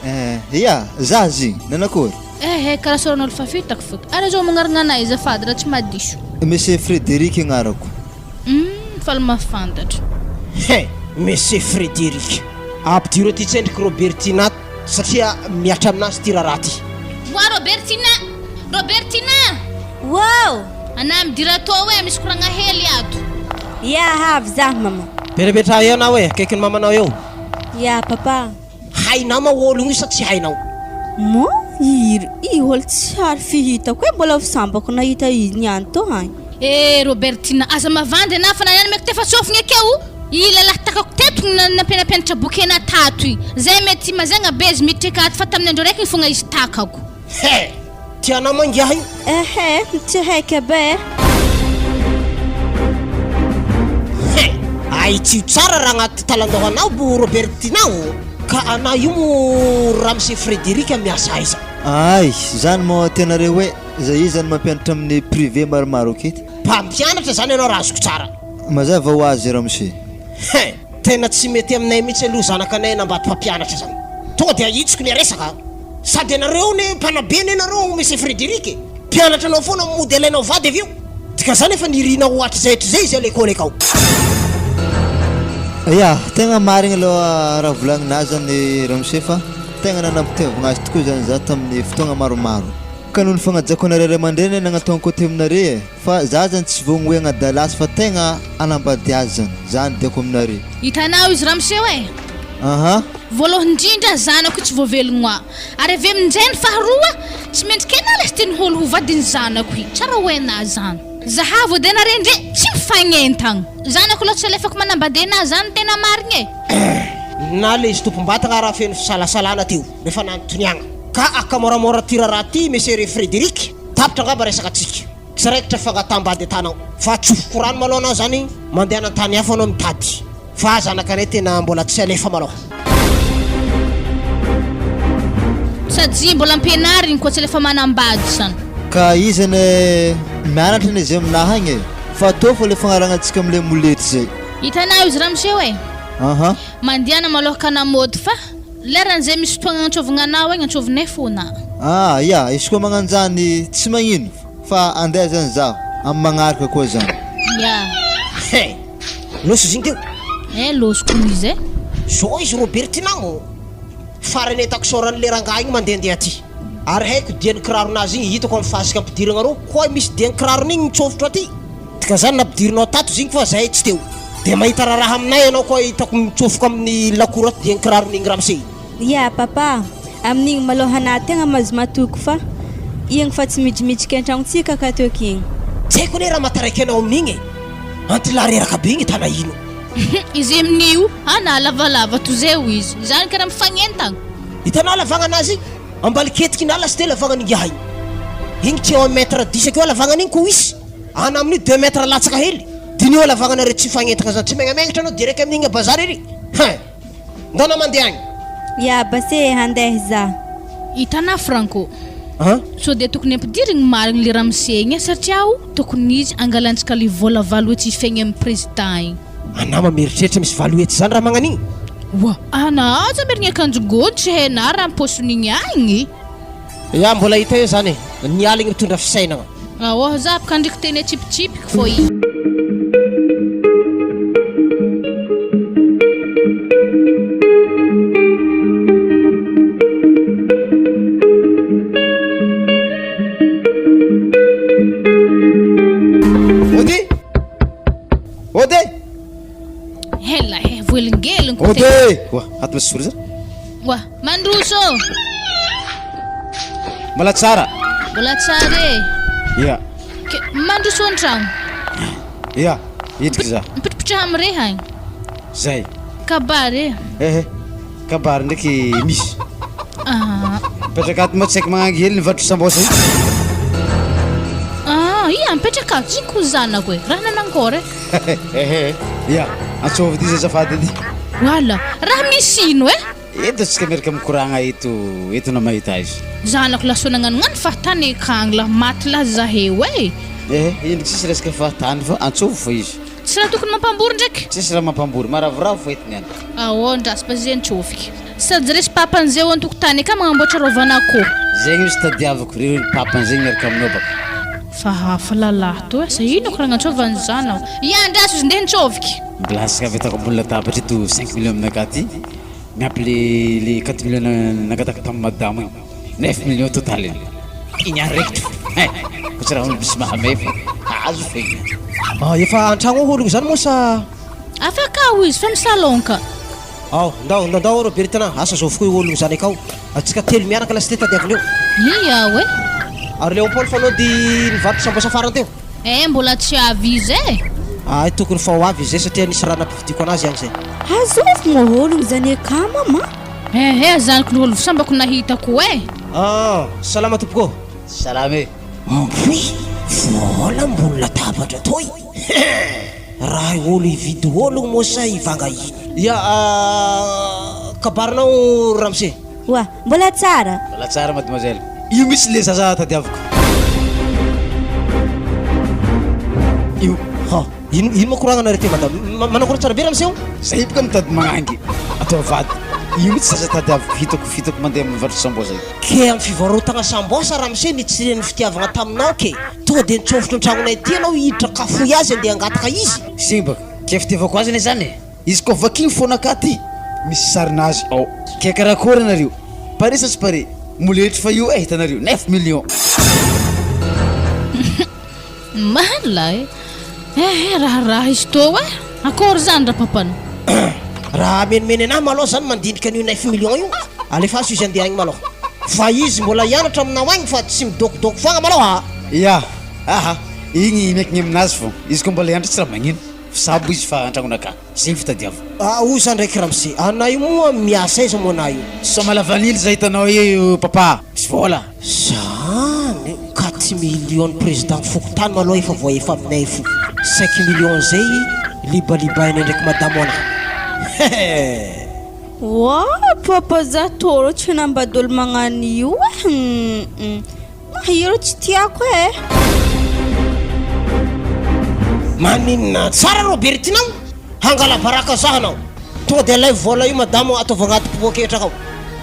Eh, ya, za zy, nanakory? Eh eh, karaha soran'olo fa fitako fo. Ary azao magnarigna anay azafady raha tsy mahadiso. Monsieur Frédéric agnarako. Humm, faly mahafantatra. He, Monsieur Frédéric. Ampidiro aty tsendriky Robertina satria mihatra aminazy ty raharaha ty. Oa Robertina! Robertina! Wow! Anà midira atô e, misy koragna hely ato. Ya, avy za mama. Petrapetraha eo anao e, akaikin'ny mamanao eo. Ya papa. Hainao ma ôlogno io sa tsy hainao? Mon iry i ôlo tsy ary fihitako e mbola sambako nahita izy niany tô agny. Eh Robertina aza mavandy anah fa nanano meko tefa sofigny akeo i lalahy takako teto igny nampianampianatra boky anah tato igny zay mety mazagna be izy miditra akato fa tamin'ny andro araiky igny fogna izy takako. He! Tianao ma ingahy io? Ehe, tsy haiko aby e. He! Ahitsio tsara raha agnaty talandohanao bo Robertina ô! Ka anah io mo ramose Frederic miasa aiza? Ay, zany moa tianareo hoe za io zany mampianatra amin'ny privé maromaro aketo. Mpampianatra zany ianao raha azoko tsara. Mazava ho azy ramose. He! Tena tsy mety aminay mihitsy aloha zanakanay nambady mpampianatra zany. Tonga dia ahitsiko le resaka a! Sady ianareo anie mpanabe anie nareo Monsieur Frédéric e! Mpianatra anao foana mody alainao vady avy eo! Dikan'izany efa nirinao hatrizay hatrizay izy à l'école akao. Ya, tegna marigny aloha raha volagnina zany ramose fa tegna nanam-pitiavagna azy tokoa zany za tamin'ny fotoagna maromaro. Ka noho ny fagnajako anareo ray aman-dreny nagnatao côté aminare e. Fa za zany tsy vogno hoe agnadala azy fa tegna hanambady azy zany, zany tiako aminare. Hitanao izy ramose e! Aha. Voalohany indrindra zanako io tsy voavelogno aho. Ary avy amin'izay ny faharoa, tsy mendrika anah lesy tian'ny olo ho vadin'ny zanako io. Tsara ho hainah zany. Zahavo edy anare ndre tsy mifagnentagna. Zanako aloha tsy alefako manambady anah zany no tena marigny e. Na le izy tompom-batagna raha feno fisalasalana teo rehefa nanontoniagna. Ka akamoramora ty raharaha ty Monsieur Frédéric, tapitra angamba resaka tsika. Tsy raikitra fangataham-bady atanao fa atsofoko rano malou anao zany mandehana an-tany hafa anao mitady fa zanakanay tena mbola tsy alefa malou. Sady mbola ampianariny koa tsy alefa manambady zany. Ka izy anie mianatra anie zay aminahy agny e! Fa atao fô le fagnaragnantsika amle molety zay. Hitanao izy ramose e! Aha. Mandehana malôha ka namôdy fa leran'izay misy fotoagna agnantsôvagna anao igny antsôvinay fôna. Ah ya, izy koa magnanjany tsy magnino. Fa andeha zany zaho amin'ny magnaraka koa zany. Ya. He! Lôso izy igny teo. Eh lôso koa izy eh. Zao izy Robertina ô! Farany hitako saoran'le rangahy igny mandehandeha aty. Ary haiko dian'ny kiraronazy igny hitako amin'ny fasika ampidiragna reo koa misy dian'ny kirarony igny mitsôfotro aty. Dikan'izany nampidirinao tato izy igny fa zahay tsy teo. Dia mahita raharaha aminay ianao koa hitako mitsôfoko amin'ny lakoro ato dian'ny kirarony igny ramose. Ya papa, amin'igny malôha anah tegna mahazo matoky fa igny fa tsy midrimidriky an-tragnontsika akato eky igny. Tsy haiko anie raha mahataraiky anao amin'igny e! Antilahy reraka be igny tana ino. Izy amin'io, ah na lavalava toy zay hoy izy. Izany karaha mifagnentagna. Hitanao halavagna anazy igny? Ambaliketiky ny ala sy telo lavagna ingahy igny. Igny tsy eo un mètre dix akeo halavagnany igny ko isy. Ana amin'io deux mètres latsaka hely. Diniho halavagnanareo tsy mifagnentagna zany. Tsy megnamengnatra anao direct amin'igny à bazary ery. Hein! Ndao mandeha agny. Ya base e handeha za. Hitanà Franco. An? Sao dia tokony ampidirigny marigny le ramose igny e satria o tokony izy angalantsika le vola valo hetsy ifegny am président igny. Anà mameritreritra misy valo hetsy zany raha magnan'igny. Oa! Anà aza merigny akanjo gony tsy hainà raha am-paoson'igny agny. Ya mbola hita eo zany e! Ny aligny mitondra fisainagna. Aoh za afaka andriky teny atsipitsipiky fô i. Ody! Ody! Hela he, voelingeligny ko Ody! Oa, ato misy sori zany. Oa, mandroso! Mbola tsara. Mbola tsara e. Ia. Ke mandroso an-tragno. Ia, hidriky za. Mipitripitraha amy agny. Zay. Kabary e. Ehe, kabary ndraiky misy. Ah. Mipetraka ato moa tsy haiko magnangy hely ny vatro sambosa io. Ah, ia mipetraka ato, zigny ko zanako e. Raha nanangôry e. Ehe, ia, antsôvy ity izy azafady edy. Wala, raha misy ino e? Eto tsika miaraka mikoragna eto eto na mahita azy. Zanako lahy soa nagnanognano fahatany akagny lah maty lah zaheo e. Ehe, indro tsisy resaka fahatany fa antsôvy fô izy. Tsisy raha tokony mampambory ndraiky. Tsisy raha mampambory, maravoravo fô eto niany. Aô, ndraso fa zay nitsôfiky. Sady resy papany zay ao antokotany akagny magnamboatra rôvan'akoho. Zegny misy tadiaviko, reo ry papany zegny miaraka aminao baka. Fa hafa lalahy toa, sa ino ko raha gnantsôvany zanako. Ia andraso izy ndeha nitsôfiky. Milasaka avy ataoko ambony latabatra eto cinq millions aminakahy ty, miampy le le quatre millions nangataka tamin'i madamo igny, neuf millions total iny. Igny araikitro hein, fa tsy raha olo misy mahamay fa azo fa igny. Ah, efa antragno ao ologno zany moa sa? Afaka ao izy fa misalon ka. Ao, ndao, ndao, ndao Robertina, asa zao fokoa io ologno zany akao. Antsika telo mianaka lasa ty tadiavina eo. Ia ao e. Ary Léopold fa nody nivarotra sambosa farany teo. Eh mbola tsy avy izy e. Ay tokony fa ho avy izy zay satria nisy raha nampividiako anazy agny zay. Azovy moa ologno zany akama ma. Eh eh zanaky ny olo sambako nahitako eh. Ah, salama tompoko ô. Salama e. Ampoy vola ambony latabatra toy. Raha olo hividy ologno moa sa hivanga ino. Ya kabarinao ramose. Oa, mbola tsara. Mbola tsara mademoiselle. Io mihitsy le zaza tadiaviko. Io. Ha, ino ino moa koragnanareo ty madame? Manao tsara be ramose o? Zay boka mitady magnangy atao vady. Io mihitsy zaza tadiaviko hitako hitako mandeha mivarotra sambosa io. Ke amin'ny fivarotagna sambosa ramose nitsirian'ny fitiavagna taminao ke. Tonga dia nitsofotro an-tragnonay aty ianao hiditra kafoy azy andeha hangataka izy. Simba, ke fitiavako azy anie zany e. Izy koa vakigny fonakahy ty misy sarinazy ao. Ke karakory anareo? Pare sa tsy pare? Moletry fa io e hitanareo, neuf millions. Marina e! Eh eh raharaha izy tô eh! Akory zany rapapana? Raha amenimeny anahy malôha zany mandinika an'io neuf millions io, alefaso izy andeha agny malôha. Fa izy mbola hianatra aminao agny fa tsy midôkidôky foagna malôha. Ya, aha, igny miankigny aminazy fô, izy koa mbola hianatra tsy raha magnino, fa sabo izy fa antragnonakahy, zegny fitadiavako. Ah oza ndraiky ramose, anà io moa miasa aiza moa anà io? Soma lavanily zay hitanao io papa, misy vôla. Zany quatre millions ny président fokontany malôha efa voahefa aminay fo cinq millions zay libalibainay ndraiky madamo anà hehe. Wa papa za tô rô tsy hanambady olo magnano io eh hum io rô tsy tiako eh. Maninona tsara Robertinao hangala baraka za anao tonga de alaivo vola io madamo ataovy agnaty poketra akao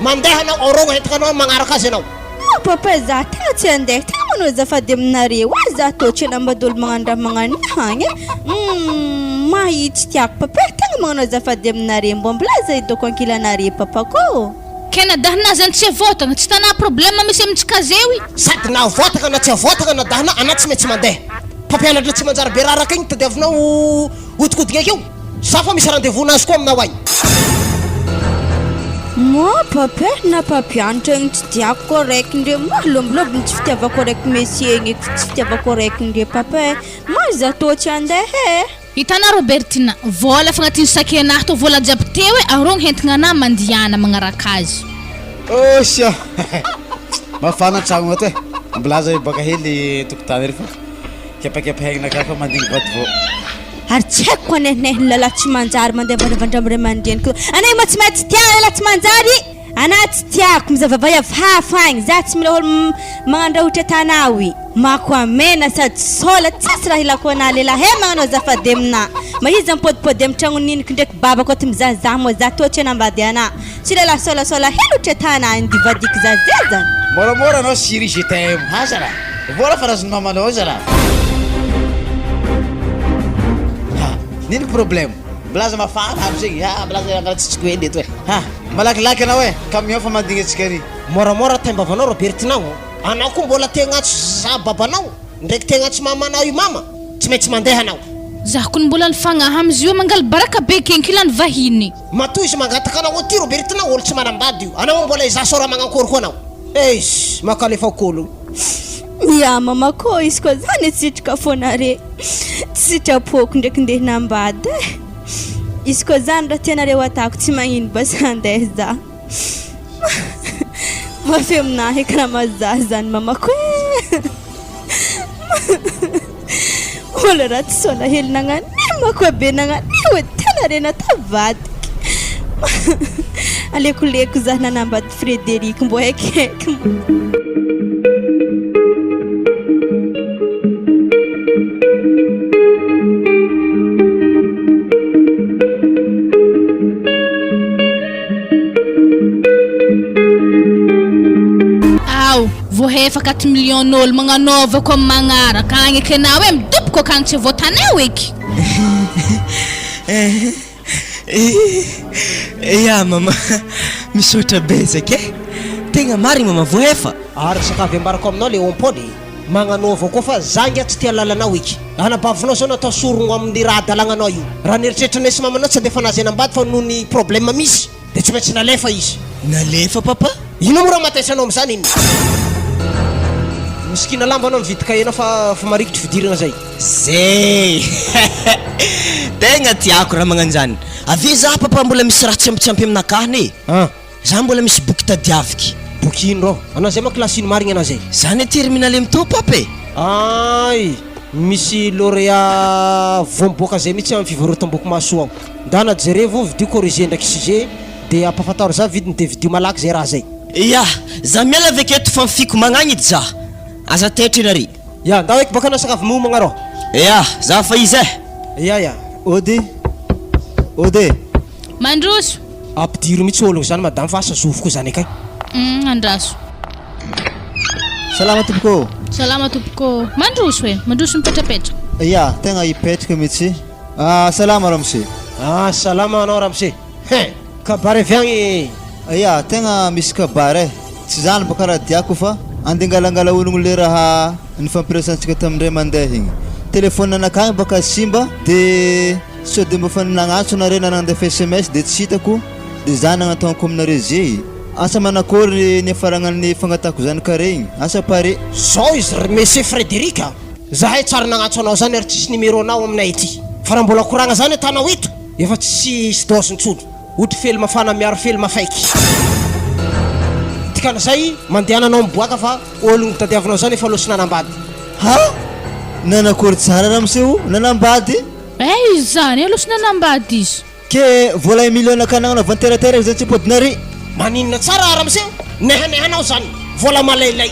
mandeha anao aorogno entagna anao magnaraka azy anao. Ah papa za tegna tsy andeha tegna manao azafady aminareo ah za tô tsy hanambady olo magnano raha magnano io agny eh humm ma io tsy tiako papa eh tegna magnano azafady aminare mbô milaza idoko ankilanare papa kô. Ke na dahina zany tsy avôtagna, tsy tanà problème misy amintsika zeo i. Sady na avôtagna na tsy avôtagna na dahina anà tsy maintsy mandeha. Mpampianatra tsy manjary be raraka igny tadiavinao hodikodigna akeo. Za fa misy rendez vous nazy koa aminao agny. Moi papa na mpampianatra igny tsy tiako koa raiky ndre moi lombolombo ny tsy fitiavako raiky monsieur igny eky tsy fitiavako raiky ndre papa eh moi za tô tsy andeha eh. Hitanà Robertina, vôla efa agnatin'ny sac-nahy tô vôla jiaby teo e, arogno hentigna anà mandiana magnaraka azy. Osia! Mafana an-tragno ato e. Milaza io baka hely tokotany ery fa kepakepa hegnina fa mandigny vady vao. Ary tsy haiko koa nehinehiny lalahy tsy manjary mandeha avandravandra amin'ny ray aman-dreniko. Anay moa tsy maintsy tia lalahy tsy manjary. Anah tsy tiako, mizaha vavay avy hafa agny, za tsy mila olo magnano raha ohatra atanao i. Mako amena sady sola, tsisy raha ilako anah lehilahy he magnano azafady aminah. Mahiza mipodipody amy tragno niniko ndraiky babako ato mizahazaha moa za toa tsy hanambady anah. Tsy lehilahy solasola hely ohatra atanah iny divadiko za zay zany. Moramora anao chérie je t'aime ha zalahy vola fa razon'ny mamanao zalahy ha nino problème milaza mafana aby zegny ha milaza angala tsitsiko hely eto e ha malakilaky anao e camion fa mandigny antsika ary. Moramora taimbavanao Robertinao o! Anao koa mbola te agnatso za babanao ndraiky te agnatso mamanao io mama tsy maintsy mandeha anao. Za kony mbola nifagnahy amzy io mangala baraka be kenkilany vahiny. Matoa izy mangataka anao aty Robertina olo tsy manambady io anao mbola izaho sao raha magnankory koa anao eish makalefa kolo. Ya mama kô izy koa zany sitraka fôna re tsy sitrapoko ndraiky ndeha hinambady eh izy koa zany raha tianareo atako tsy magnino basy handeha za mafy aminahy eky raha mahazaha zany mamako eh Mbola ratsy soa hely nagnano mako be nagnano io tena rena tavadiky alekoleko za nanambady Frédéric mbô haikihaiky Ao, voahefa 4 millions n'olo magnanaovako amin'ny magnaraka agny eky anao e, midoboko akagny tsy voatanao eky. Ya mama, misaotra betsaka e! Tegna marigny mama, voahefa. Ary sakavy ambarako aminao Léon Paul e, magnanaova koa fa za ngia tsy tia lalanao eky. Anabavinao zao natao sorogno amin'ny raha adalagnanao io. Raha nieritreritranay sy mamanao tsy handefa anazy hanambady fa noho ny problème misy de tsy maintsy nalefa izy. Nalefa papa? Inona moa raha mahataitra anao amin'izany iny? Misikina lamba anao mividy cahier nao fa fa marikitry fidirana zay. Zay! Tegna tiako raha magnanjany. Avy eo za papa mbola misy raha tsy ampy tsy ampy aminakahy ne. Za mbola misy boky tadiaviky. Boky ino rô? Anao zay ma classe ino marigny anao zay? Za ne terminale am'tô papa e! Ay! Misy lauréat vao miboaka zay mihitsy amin'ny fivarotam-boky mahasoa ao. Ndana jerevo, vidio corrigé ndraiky sujet de ampafantaro za vidiny de vidio malaky zay raha zay. Ya! Za miala avy aketo fa mifiko magnagny edy za. Aza taitra nare. Ya, ndao eky baka nasaka avy miomagna rô. Ya, za fa izy eh! Ya ya. Ody! Ody! Mandroso! Ampidiro mihitsy ologno zany madame fa asa zovy koa zany akay. Humm andraso. Salama tompoko ô. Salama tompoko ô. Mandroso e, mandroso mipetrapetra. Ya, tegna hipetraka mihitsy. Ah, salama ramose. Ah, salama anao ramose. Hein, kabary avy agny e. Ya, tegna misy kabary e. Tsy zany baka raha diako fa andeha angalangala ologno le raha nifampiresahantsika tamin'indray mandeha igny. Téléphone anakahy baka simba de Sao de mba fa nagnantso nareo na nandefa sms de tsy hitako de za nagnataonko aminareo ze Asa manakory niafaragnan'ny fangatahako zany kare igny? Asa pare. Zao izy ry Monsieur Frederic a! Zahay tsary nagnantso anao zany ary tsisy numéro nao aminay aty. Fa raha mbola koragna zany atanao eto, efa tsisy dose intsony. Ohatry fely mafana miaro fely mafaiky. Dikan'izay, mandehana anao miboaka fa ologno tadiavinao zany efa losy nanambady. Ha! Nanakory tsara ramose o! Nanambady? Eh izy zany aloha tsy nanambady izy. Ke vola un million ka nagnanaovany terre zay tsy pôdinary. Maninona tsara ramose nehanehanao zany vola malailay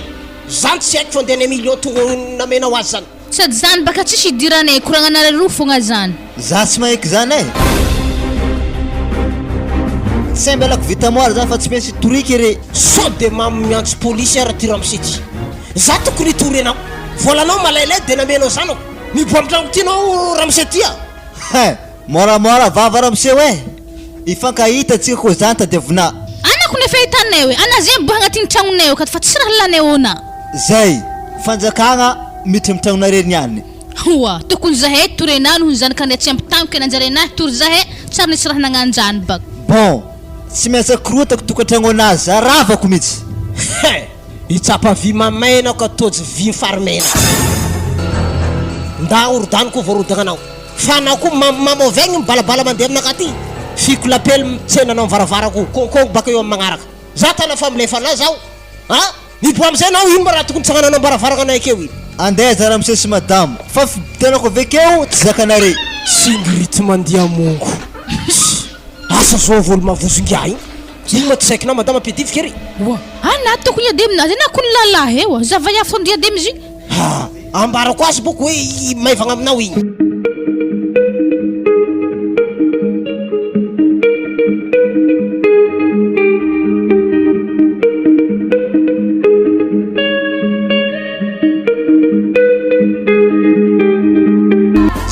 zany tsy haiko fa ndeha un million tonga namenao azy zany. Sady zany baka tsisy idiranay koragnanareo roa fogna zany. Za tsy maheky zany eh. Tsy ambelako vita moara zany fa tsy maintsy toriko re. Sao de mamo miantso polisy ara ty ramose ty. Za tokony hitory anao. Volanao malailay de namenao zanako. Miboa am tragno ty anao ramose ty a! Hein! Moramora vava ramose eh! Hifankahita tsika koa zany tadiavinà. Anako nefa hitanay hoe ana zay miboha agnatin'ny tragnonay akato fa tsy raha lalanay ona. Zay! Fanjakagna miditra am tragnonareo niany. Hoa! Tokony zahay torenà noho ny zanakanay tsy ampy tamiko e nanjary anahy tory zahay tsary nisy raha nagnanjany baka. Bon! Tsy maintsy akorotako tokantragno anazy, aravako mitsy. Hein! Hitsapa vy mamay enao ka tojo vy mifary mena. Nda horodano koa voarodagna anao. Fa anao koa mamomamo avy agny mibalabala mandeha aminakahy aty. Fiko lapely mitsena anao am varavarako konkongo baka eo am magnaraka. Za tana fa milefa anah zaho a! Miboaha amizay anao ino ma raha tokony tsangananao am-baravaragna anay akeo iny. Andeha aza ramose sy madamo fa fibotenako avy akeo tsy zakanare. Tsingirity mandia mongo. Asa zao volo mavozo ingahy igny. Ino ma tsy zaikinao madama ampiadiviko ery. Oa, anah tokony hiady aminazy anah kony lalahy eo, za vaiavy tokony hiady amizigny. Ha, ambarako azy boko hoe maivagna aminao igny.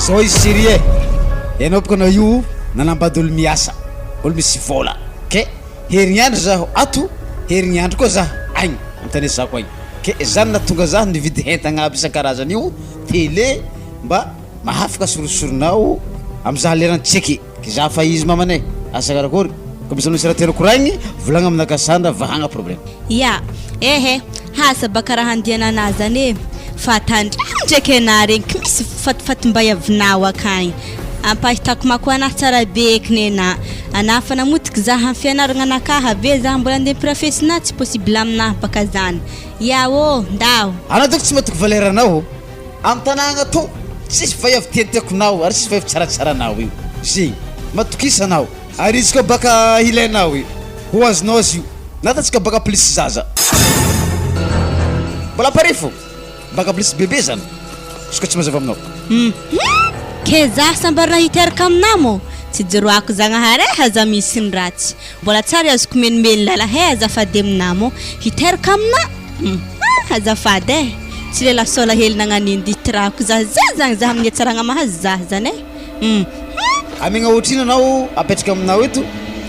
Zao izy chérie e, ianao bôka anao io nanambady olo miasa, olo misy vôla, ke herignandro zaho ato, herignandro koa zaho agny amy tany iasako agny, ke zany nahatonga zaho nividy entagna aby isan-karazany io, télé mba mahafaka sorosoronao amy zaho lerany tseky. Za fa izy mamany e! Asa karakôry? Ka misy misy raha tianao koraigny, volagna aminakahy sandra vahagna problème. Ya, ehe, asa baka raha andianana zany e, fa tandremo ndraiky enah regny ky misy fatifatim-bay avinao akagny, ampahitako mako anah tsara be eky nenah, anah fa namotiky zah amy fianaragna anakahy ave zah mbola andeha ampirafesinah tsy possible aminah baka zany, ya ô, ndao. Anao doko tsy matoky valeur anao. Am tanagna tô tsisy vaiavy tiatiako nao ary tsisy vaiavy tsaratsara nao io zegny matokisa nao ary izy koa baka ilainao io ho azonao azy io na ataontsika baka plus zaza mbola pare fô baka plus bebe zany izy koa tsy mazava aminao. Hum ke zah sambarina hiteraka aminah mô tsy jiroako zagnahary eh aza misy ny ratsy mbola tsary azoko menimeny lala he azafady aminah mô hiteraka aminah hum azafady eh tsy le lasola hely nagnanino dy tirako zah zah zany zah amin'ny hatsaragna mahazo zah zany eh hum. Amegna ohatrino anao apetraka aminao eto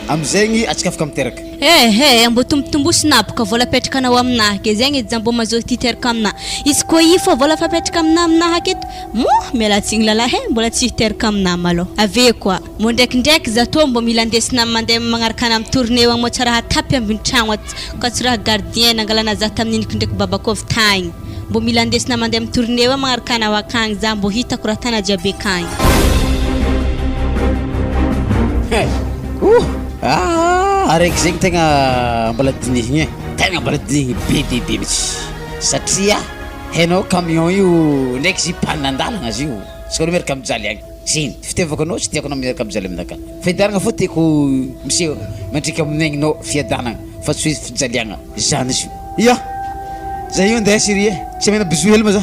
amizegny atsika afaka miteraka. Eh eh mbô tombotombosina aby ka vola apetrakanao aminah ke zegny edy za mbô mazoto hiteraka aminah izy koa io fô vola fa apetraka aminah aminah aketo moa miala tsigny lalahy eh mbola tsy hiteraka aminah malôha ave koa mbô ndraikindraiky za tô mbô mila andesina mandeha magnaraka anah amy tournée agny moa tsy raha atapy ambiny tragno ato ka tsy raha gardien nangalana za tamin'iny ko ndraiky babako avy tagny Mbô mila andesina mandeha am tournée eo magnaraka anao akagny za mbô hitako raha tana jiaby akagny. Ouh! Ah! Araiky zegny tegna mbola dinihigna e, tegna mbola dinihigna be dia be mihitsy satria hainao camion io ndraiky izy io panne an-dalagna izy io, tsy karaha miaraka mijaly agny, zegny fitiavako anao tsy tiako anao miaraka mijaly aminakahy, fiadanagna fô tiako miseho mandriaka amin'ny aignanao fiadanagna fa tsy hoe fijaliagna. Zany izy io. Ia! Zay io andeha chérie e! Tsy amena bisou hely ma za.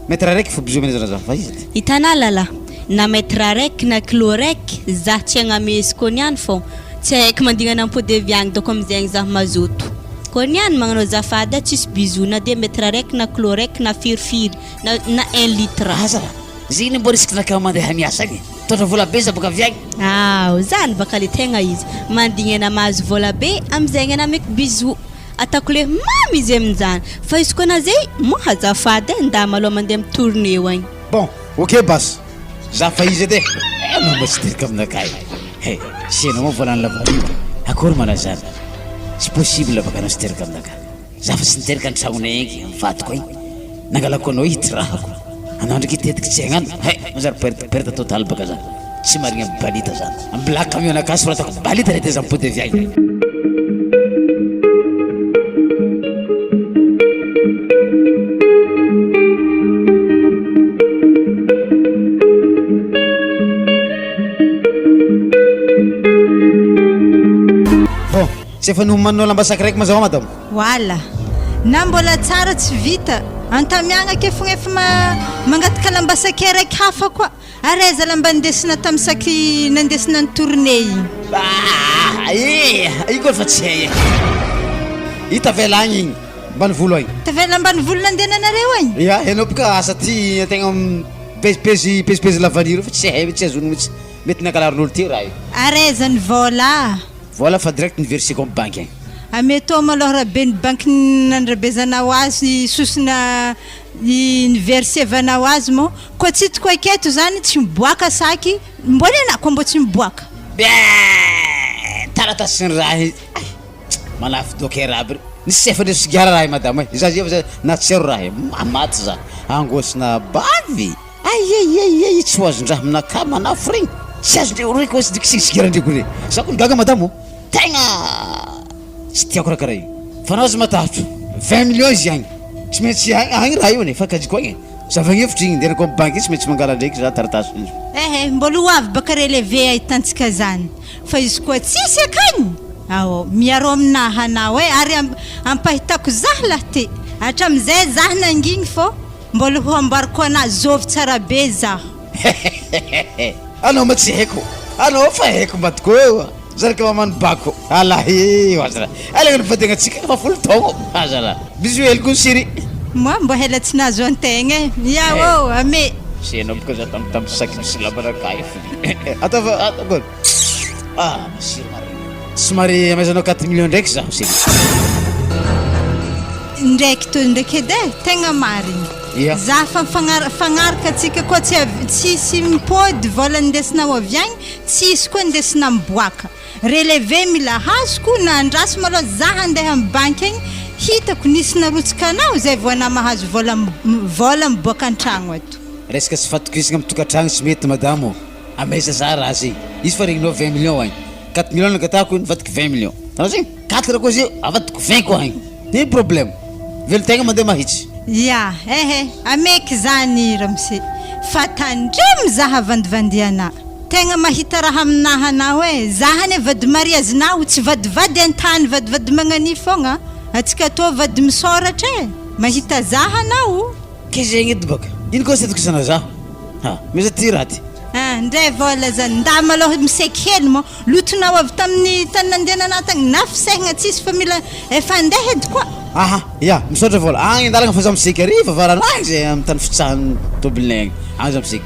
Mètre araiky fo bisou amena za fa iza ty. Hitanà lala, na mètre araiky na kilo araiky za tsy agnamesy koa niany fô tsy haiko mandignana ampody avy agny dôko amizegny za mazoto koa niany magnano azafady a tsisy bisou na de mètre araiky na kilo araiky na firifiry na na un litre. Aza raha zegny mbô risque nakao mandeha miasa agny e! Mitondra vola be za boka avy agny. Ao, zany baka le tegna izy, mandigny ana mahazo vola be amizegny ana ameko bisou, ataoko le mamy izy aminjany, fa izy koa ana zay moa azafady e, nda malôha mandeha mi tourner eo agny. Bon, ok bas, za fa izy edy e, eh anao mba tsy teraka aminakahy e, he, sy enao moa voalany lavanio, akory manao zany, tsy possible baka anao tsy teraka aminakahy. Za fa tsy niteraka ny tragnonay engy am vadiko ay nangalako anao hitirahako anao ndraiky hitetiky tsy hagnano hay manjary perte perte totale baka za tsy marigny am balita zany am black camion nakahy soratako balita le teza mipody avy agny. Bon, tsy efa nomaninao lamba sac raiky mazava madame? Wala. Na mbola tsara tsy vita. Antamiagna ake fogna efa mangataka lamba sake raiky hafa koa. Ary aiza lamba nindesina tam saky nandesina ny tournée igny. Ah eh! Io koa efa tsy hay e. Io tavela agny igny, ambanivolo agny. Tavela ambanivolo nandehananareo agny? Ya, enao boka asa ty antegna mipezipezy mipezipezy lavanio reo fa tsy hay tsy azony mihitsy. Mety nangalarin'olo teo raha io. Ary aiza ny vôla? Vola fa direct ny verseko am banky agny. Ameto malôha rabe ny banky nandrabezanao azy sosona niversevanao azy moa koa tsy hitako aketo zany tsy miboaka saky mbô nenah koa mbô tsy miboaka. Bee! Taratasy ny raha ay! Manafy docker aby re. Nisy chef ndre sigara raha io madama e. Za zay fa nahatsiaro raha io. Maty za. Angosina bavy. Aiaiaiai tsy ho azon-draha aminakahy manafo regny. Tsy azon-dreo regny koa tsy sigara ndreko regny. Za kony gaga madama ô. Tegna tsy tiako raha karaha io. Fa anao aza matahotro. 20 millions izy agny. Tsy maintsy agny agny raha io anie, fa kajiko agny e. Zava-hevitra igny, ndeha ko banky tsy maintsy mangala ndraiky za taratasy izy. Ehe, mbola ho avy baka relevé ahitantsika zany, fa izy koa tsisy akagny, ao miaro aminaha anao e, ary ampahitako zah lah ty, hatramizay zah nangigny fô mbola ho amboariko anah zôvy tsara be zaho. Hehehehe anao ma tsy haiko anao fa haiko mbadiko eo zanaka maman'i bako alaheo aza raha aleo ny fadiagnatsika efa 10 taogno aza raha bisous hely koa chérie. Moi mbo hela tsy nahazo antegna e! Ya ô ame. Sy enao boka za tambitamby saky misy lambanakahy fony ataova ataova ah masiro marina somary amaizanao 4 millions ndraiky zaho chérie. Ndraiky to ndraiky edy e, tegna marigny. Ia. Za fa mifagnara- fagnaraka antsika koa tsy avy tsisy mipody vôla nindesinao avy agny, tsisy koa nindesinao miboaka. Relevé mila azoko na andraso malôha za handeha amy banky agny hitako nisy narotsaka anao zay vao anah mahazo vôla vôla miboaka antragno ato. Resaka tsy fatokisagna amy tokantragno tsy mety madamo ô! Amaiza za raha zegny? Izy fa regninao 20 millions agny, 4 millions nangatahako nivadiky 20 millions, tanao zegny? Quatre koa izy io avadiko 20 koa agny, ino problème? Velon-tegna mandeha mahitsy. Ya, ehe, ameky zany ramose, fa tandremo za havandivandy anah. Tegna mahita raha aminaha anao e, za anie vady mariazinao, tsy vadivady an-tany vadivady magnania fogna, atsika tô vady misôratra e, mahita zaha anao. Ke zegny edy baka, ino koa tsy atokisana zaho? Ha, meza ty raha ty. Ah, ndray vôla zany, ndà malôha miseky hely mô, lotonao avy tamin'ny tany nandehananao tagny, na fisehagna tsisy fa mila efa andeha edy koa. Aha, ya, misaotra vôla, agny andalagna fa za miseky ary vavarana agny zay amin'ny tany fitsahan'ny tôbilinay agny, agny za miseky.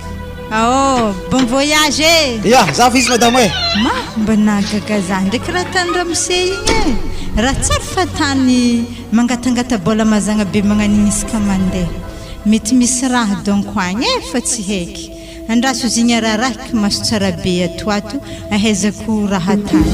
Aô, bon voyage e! Ya, za fa izy madama e! Ma, mba nahagaga za ndraiky raha tany ramose igny e! Raha tsary fa tany mangatangata-bôla mazagna be magnan'igny isaka mandeha. Mety misy raha donko agny e fa tsy heky. Andraso zigny ararahiko maso tsara be ato ato ahaizako raha tany.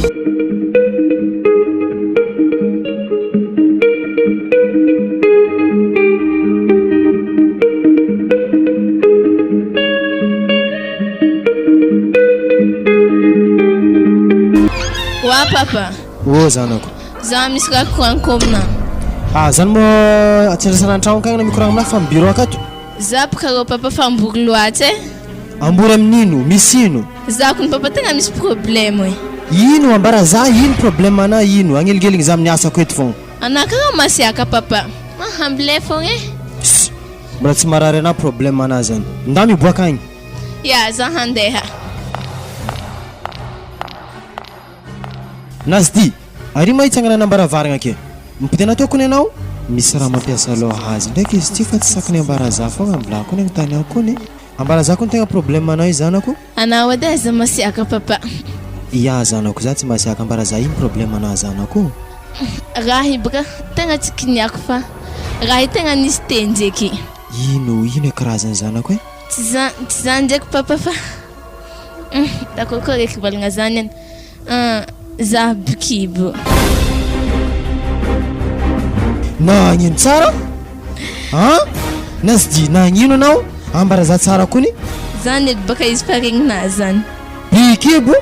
Wa papa. Ô zanako. Za misy raha koragniko aminà. Ah zany moa tsy andrasana an-tragno akagny na mikoragna aminà fa amin'ny bureau akato. Za boka rô papa fa ambory loatsa e. Ambory amin'ino? Misy ino? Za kony papa tegna misy problème e. Ino? Ambara za ino problème anà ino? Agnelingeligny za amin'ny asako eto fogna. Anà karaha masiaka papa. Ah ambilay fogna e. Ss! Mbola tsy marary anà problème anà zany. Ndà miboaka agny. Ya za handeha. Nasty! Ary ma hitsangana an'ambaravaragna ake? Mipody an'ato kony anao? Misy raha mampiasa loha azy ndraiky izy ty fa tsy sakiny ambaraza fogna ambilà kony agnontany ao kony. Ambaraza kony tegna problème anao io zanako. Anao edy aza masiaka papa. Ya zanako za tsy masiaka ambaraza ino problème anah zanako? Raha io baka tegna tsy kiniako fa raha io tegna nisy teny ndraiky. Ino ino e karazany zanako e? Tsy zany tsy zany ndraiky papa fa hum d'accord koa raiky valagna zany an. Ah, za bikibo. Nagnino tsara? An? Nasdy, nagnino anao? Ambara za tsara kony. Zany edy baka izy fa regninazy zany. Bikibo?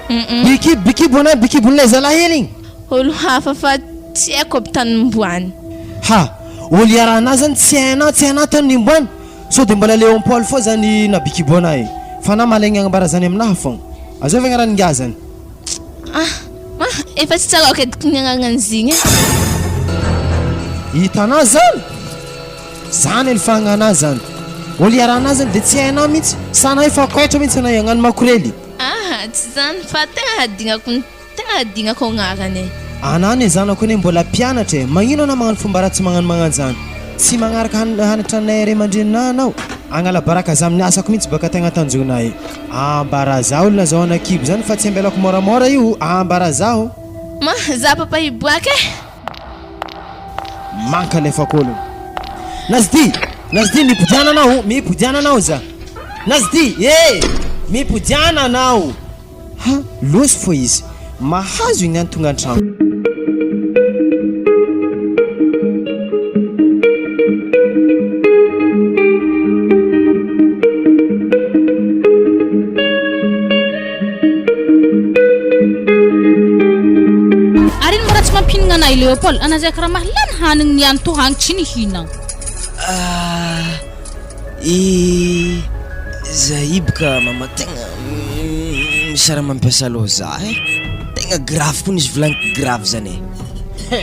Mm-mm. Bikibo, bikibo anao, bikibon'ilay zalahy hely igny? Olo hafa fa tsy haiko aby tany nimboany. Ha! Olo iarahanao zany tsy hainao, tsy hainao tany nimboany? Sao dia mbola Léon Paul foa zany nabikibo anah e! Fa anah malaigna agnambara zany aminaha fogna. Azovy agnaran'i ngiahy zany? Ah! Ah! Efa tsy tsaroako edy ny agnaran'izy igny e! Hitanao zany? Zany ny fahagnanah zany. Olo iarahanah zany de tsy hainao mihitsy. Sa anah efa koetra mihitsy anah hagnano makorely. Ah! Tsy zany fa tegna hadignako ny Tegna hadignako agnarany e. Anah anie zanako anie mbola mpianatra e, magnino anah magnano fomba ratsy magnano magnano zany? Tsy magnaraka hanatra anay ray aman-dreninah anao? Agnala baraka za amin'ny asako mintsy baka tegna tanjonah e. Ambara zaho olona zao anakibo zany fa tsy ambelako moramora io, ambara zaho. Ma, za papa hiboaka e. Mankalefako olona. Nazdi! Nazdi mipodiana anao, mipodiana anao za. Nazdi! Eh! Mipodiana anao. Ha, lozy fô izy. Mahazo iny ihany tonga an-tragno. Ary ino mba raha tsy mampiady. Nampihinagna anah i Léopold, anah zay karaha mahalany hanigny niany tô hagny tsy nihinagna. Ah, i zahay boka mama tegna misy raha mampiasa loha za e, tegna grave koa nisy volagniko grave zany e. He,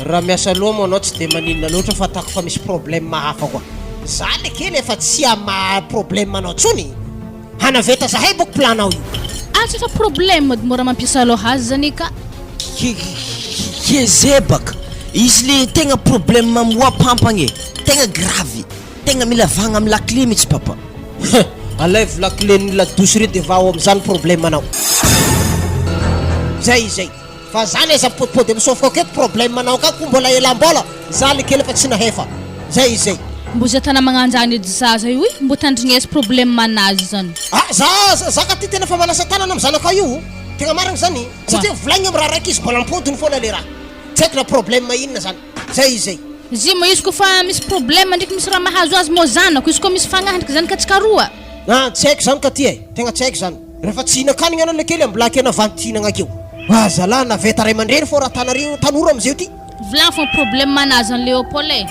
raha miasa loha moa anao tsy de maninona loatra fa ataoko fa misy problème hafa koa. Za le kely efa tsy hamaha problème anao tsony. Hanaveta zahay boko plan nao io. Ah tsy efa problème edy mora mampiasa loha azy zany ka. Ke ze baka izy le tegna problème mihoapampagna e, tegna grave, tegna mila vahagna amy lakile mitsy papa. Hein, alaivo lakile ny ladosy reo de vaho amizany problème anao. Zay izay. Fa zany aza mipodipody am sofiko aketo problème anao ka ko mbola ela mbola za le kely efa tsy nahefa zay izy zay. Mbo za tana magnanjany edy zaza io e, mbo tandrignesy problème anazy zany. Ah za za ka ty tena fa manasa tanana am zanakao io tegna marigny zany satria volaigny am raha raiky izy mbola mipodiny foana le raha tsy haiko na problème inona zany zay izy zay. Izy mo izy kofa misy problème ndreky misy raha mahazo azy mo zanako izy koa misy fagnahy ndreky zany ka tsy karoha. Ah tsy haiko zany ka ty e, tegna tsy haiko zany. Rehefa tsy hihinan-kanigna anao lekely ambola akena vanty hihinagna akeo. Ah zalah naveta ray aman-dreny fô raha tanareo tanora amizeo ty. Vilany fô problème anazy any Léopold e.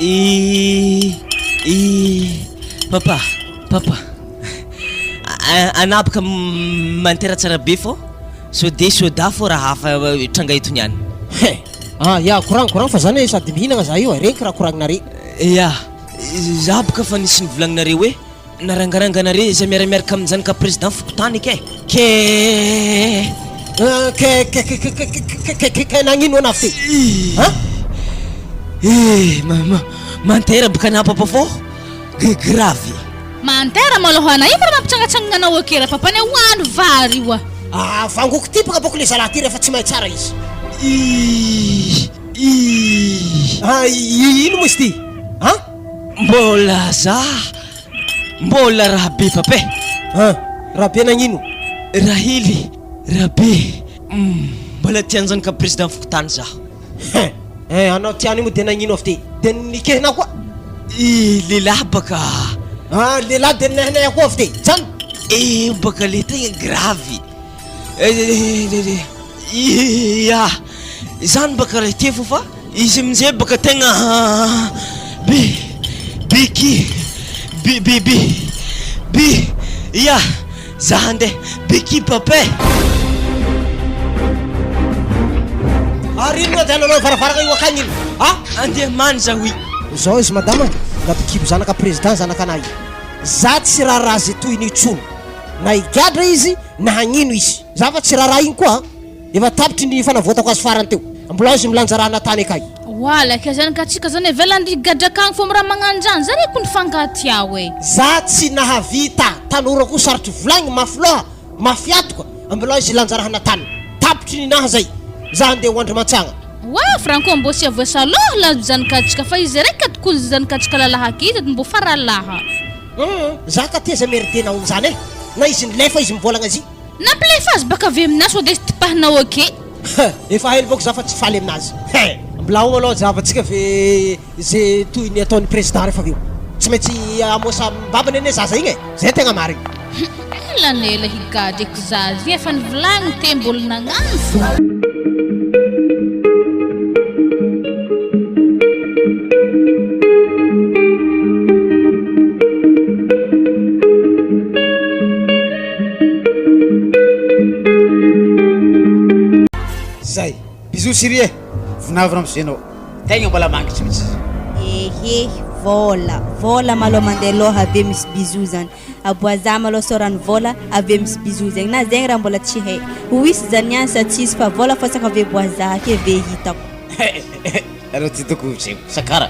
I i papa papa anah boka mantera tsara be fô sode soda fô raha hafa tranga eto niany. He ah ya koragno koragno fa zany sady mihinagna za io e regniky raha koragnareo. Ya za boka fa nisy nivolagninareo hoe Narangaranga anare zay miara miaraka amin zanaka président fokontany kay. Ke. Ke ke ke ke ke ke ke ke nagnino anao ty? Hein? Eh, ma mantera boka anah papa fô grave. Mantera malôha anah io mba mampitsangatsangana anao ake ra papa ne hoany vary io ah. Ah, vangoko ty baka boko le zalahy ty refa tsy mahay tsara izy. Ih, ih. Ah, ino moa izy ty? Hein? Mbola za mbola Rabe papa e. An! Rabe nagnino? Rahely, Rabe, mbola tianjanaka président fokontany za. Hein! Hein, anao tiany io moa de nagnino avy te? De nikehinao koa? I lehilahy baka. Ah, lehilahy de ninehinay koa avy te? Zany? Io baka le tegna grave. Ya, zany baka raha ity fô fa izy amin'izay baka tegna bi biky bi bi bi bi ya za handeha biky papa e. Ary ino no andehananao varavarana io akagny iny a? Andeha many za hoy. Zao izy madama, nampikibo zanaka président zanakanahy io. Za tsy raharaha ze tohiny intsony. Na higadra izy na hagnino izy. Za fa tsy raharaha igny koa a! Efa tapitry ny fanavoatako azy farany teo. Mbola ao izy milanja raha natany akay. Wala ka zany ka tsika zany avela andeha higadra akagny fô miraha magnanjany zany ko ny fankatia e. Za tsy nahavita, tanora koa sarotry volagny, mafy loha, mafy atoka, mbola ao izy hilanja raha natany. Tapitry ny naha zay. Za andeha ho andry mantsagna. Wa franco mbô tsy avoasa loha la zanakatsika fa izy raiky ato ko zanakatsika lalahy aky izy ato mbô faralaha. Hum za ka teza merde nahoany zany eh! Na izy nilefa izy mivolagna zy. Nampilefa azy baka avy aminazy sao de izy tipahinao ake. Huh! Efa hainy bôka za fa tsy faly aminazy. Hein! Mbola ao malôha zava-tsika ve ze toy ny ataon'ny président refa avy eo. Tsy maintsy hamosa am-bavany anie zaza igny e! Zay tegna marigny. Ela ny ela higadra eky zaza igny efa nivolagny te mbola nagnano fô. Zay. Bisous chérie e! Vinavina amizay enao. Tegna mbola mangitry mihitsy izy. Ehe, vôla, vôla malôha mandeha lôha avy eo misy bisous zany. Aboaza malôha sôrany vôla avy eo misy bisous zegny na zegny raha mbola tsy hay. Ho hisy zany niany sa tsy hisy fa vôla fô tsaka ave boaza ake ve hitako. Areo ty toko tsy haiko. Sakara,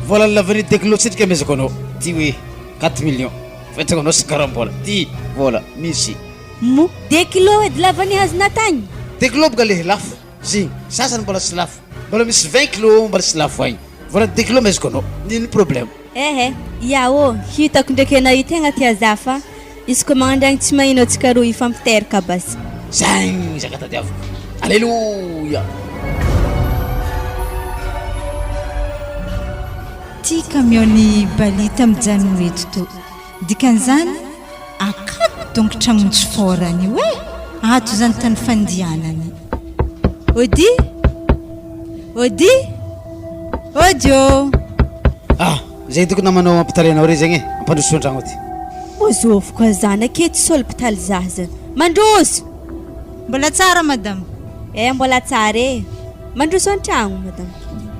vôla ny lavanille deux kilos tsendriky amezako anao. Ty hoe quatre millions. Fa hitako anao sakaram-bola. Ty vôla misy. Mo, deux kilos edy lavanille azonà tagny? Deux kilos boka le lafo zegny. Sasany mbola tsy lafo. Mbola misy 20 kilos mbola tsy lafo agny. Vola deux kilos amezako anao. Nino problème. Eh eh, ya ô, hitako ndraiky anao io tegna tia za fa izy koa magnandragny tsy magnino antsika roa hifampiteraka basy. Zay zaka tadiaviko. Aleloia. Ty camion-n'i Balita mijanona eto to. Dikan'izany akato donko tragnontsy fôrany io e! Ato zany tany fandianany. Ody! Ody! Ody ô! Ah! Zay doko namanao ampitarainao rey zegny e! Ampandroso antragno aty. Ozovy koa zany aketo tsy hopitaly zaza. Mandroso! Mbola tsara madame. Eh mbola tsara e! Mandroso antragno madame.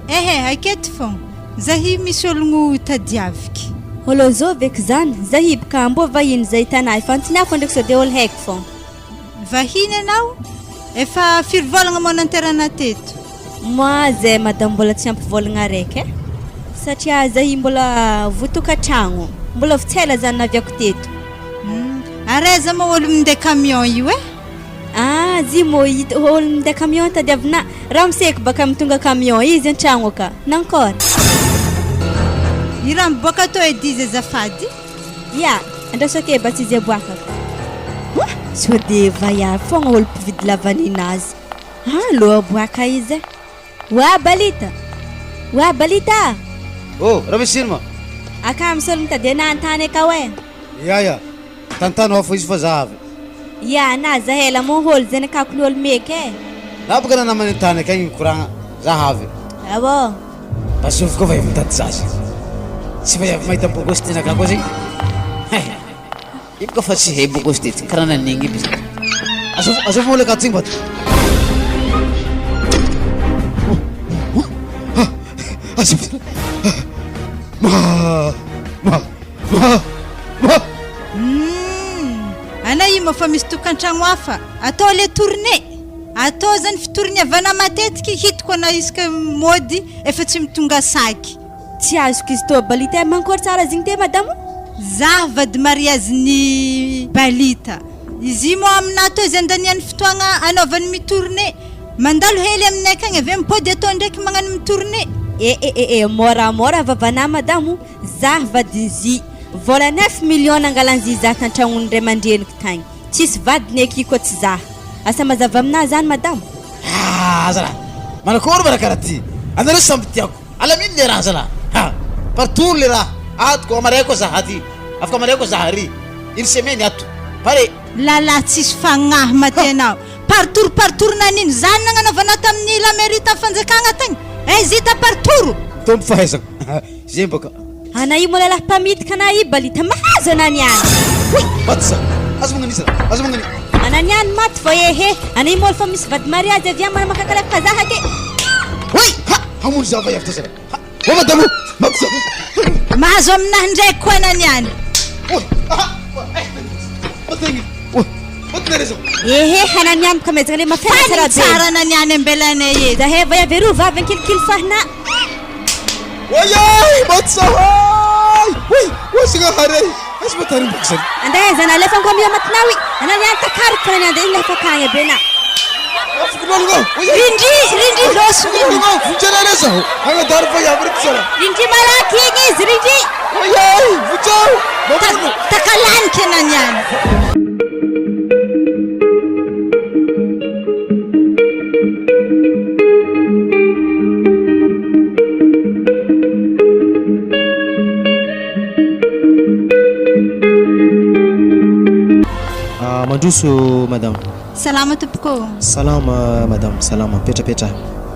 Ehe aketo fogna. Zahy misy ologno tadiaviky. Olo zovy eky zany? Zahy bka mbô vahiny zay hitanah fa antoniako ndraiky sao de olo haiko fogna. Vahiny anao? Efa firy vôlagna moa nanterana teto? Moi zay madame mbola tsy ampy vôlagna araiky e! Satria zahy mbola vo tokantragno, mbola vo tsy ela zany naviako teto. Hum, ary aiza moa olo minday camion io e? Ah, zy moa hita olo minday camion tadiavina, ramoseko baka mitonga camion izy antragno ka, nankôry? I raha miboaka tô edy izy azafady? Ya, andraso ake ba tsy izy aboakako. Oa, sao de vaiavy fogna olo mpividy lavaninazy. Ah, alô aboaka izy e. Oa Balita! Oa Balita! Oh, raha misy ino ma? Aka misy olo mitady anah an-tany akao e. Ya ya, tantano hafa izy fa za avy. Ya, na za ela moa olo zay nakako ny olo meky e. Na boka na namany an-tany akagny mikoragna, za avy. Awô. Mba zovy koa vaiavy mitady zaza. Tsy vaiavy mahita bogosy tenakà koa zegny. Hay. Io boka fa tsy hay bogosy ty, karaha nanegny aby izy. Azovy, azovy moa le katsy igny bato. Azovy. Ma, ma, ma, ma. Humm! Ana io moa fa misy tokantragno hafa, atao le tournée! Atao zany fitorniavana matetiky, hitako ana isaka mody efa tsy mitonga saky. Tsy azoko izy toa balita mankory tsara zigny te madamo? Zah vady mariazy ny balita. Izy io moa aminah tô izy andaniany fotoagna anaovany mi-tourner. Mandalo hely aminay akagny avy eo mipody atô ndraiky magnano mi-tourner. Eh eh eh eh môramôra vavanah madamo, zah vadin'zy, vôla neuf millions nangalan'zy zah tantragnon'ny ray aman-dreniko tagny, tsisy vadiny aky koa tsy zah. Asa mazava aminah zany madamo? Ah zalahy, manakory ma raha karaha ty, anareo samby tiako. Alamino le raha zalahy ha! Partout le raha ato ko amaray koa za aty afaka amaray koa za ary une semaine ato pare. Lala tsisy fagnahy maty anao. Partour partour nanino zany nagnanaovanao tamin'ny la mairie tam fanjakagna tagny? Aiza hita partour? Mitombo fahaizagna zegny bôka. Ana io moa lalahy mpamitika ana io balita mahazo ana niany. Oy! Maty za! Aza magnano iza! Aza magnano. Ana niany maty vao ehe! Ana io moa fa misy vady mariazy avy any manamakalefaka za ake. Oy! Ha! Hamono za vaiavy to zalahy. Ha! Ô madamo! Maty za! Mahazo aminahy ndraiky koa ana niany. Oy! Ha! Eh! Maty Oy! Maty nare zao. Ehe! Ana niany ka mezaka le mafy Fa tsara ny be. tsara ana niany ambelanay eto. Zahay vaiavy aroa vavy ankilikily fahina. Oy ay! Maty zahay! Oy! Oy Zagnahary ay! Aiza ma tary mbako zany? Andeha aiza na alefa ngo miha matinao i! Anao niany takariko fa niany dia alefa akagny be na. Afokolologno! Oy ay! Rindry, rindry loso mino. Afokolologno! Vonjeo aleo zaho! Agnadaro vaiavy ry tsara! Rindry malaky igny izy rindry! Oy ay! Vonjeo! Mamono! Takalaniky anao niany. Ah, mandroso madame. Salama tompoko ô. Salama madame, salama. Mipetrapetraha.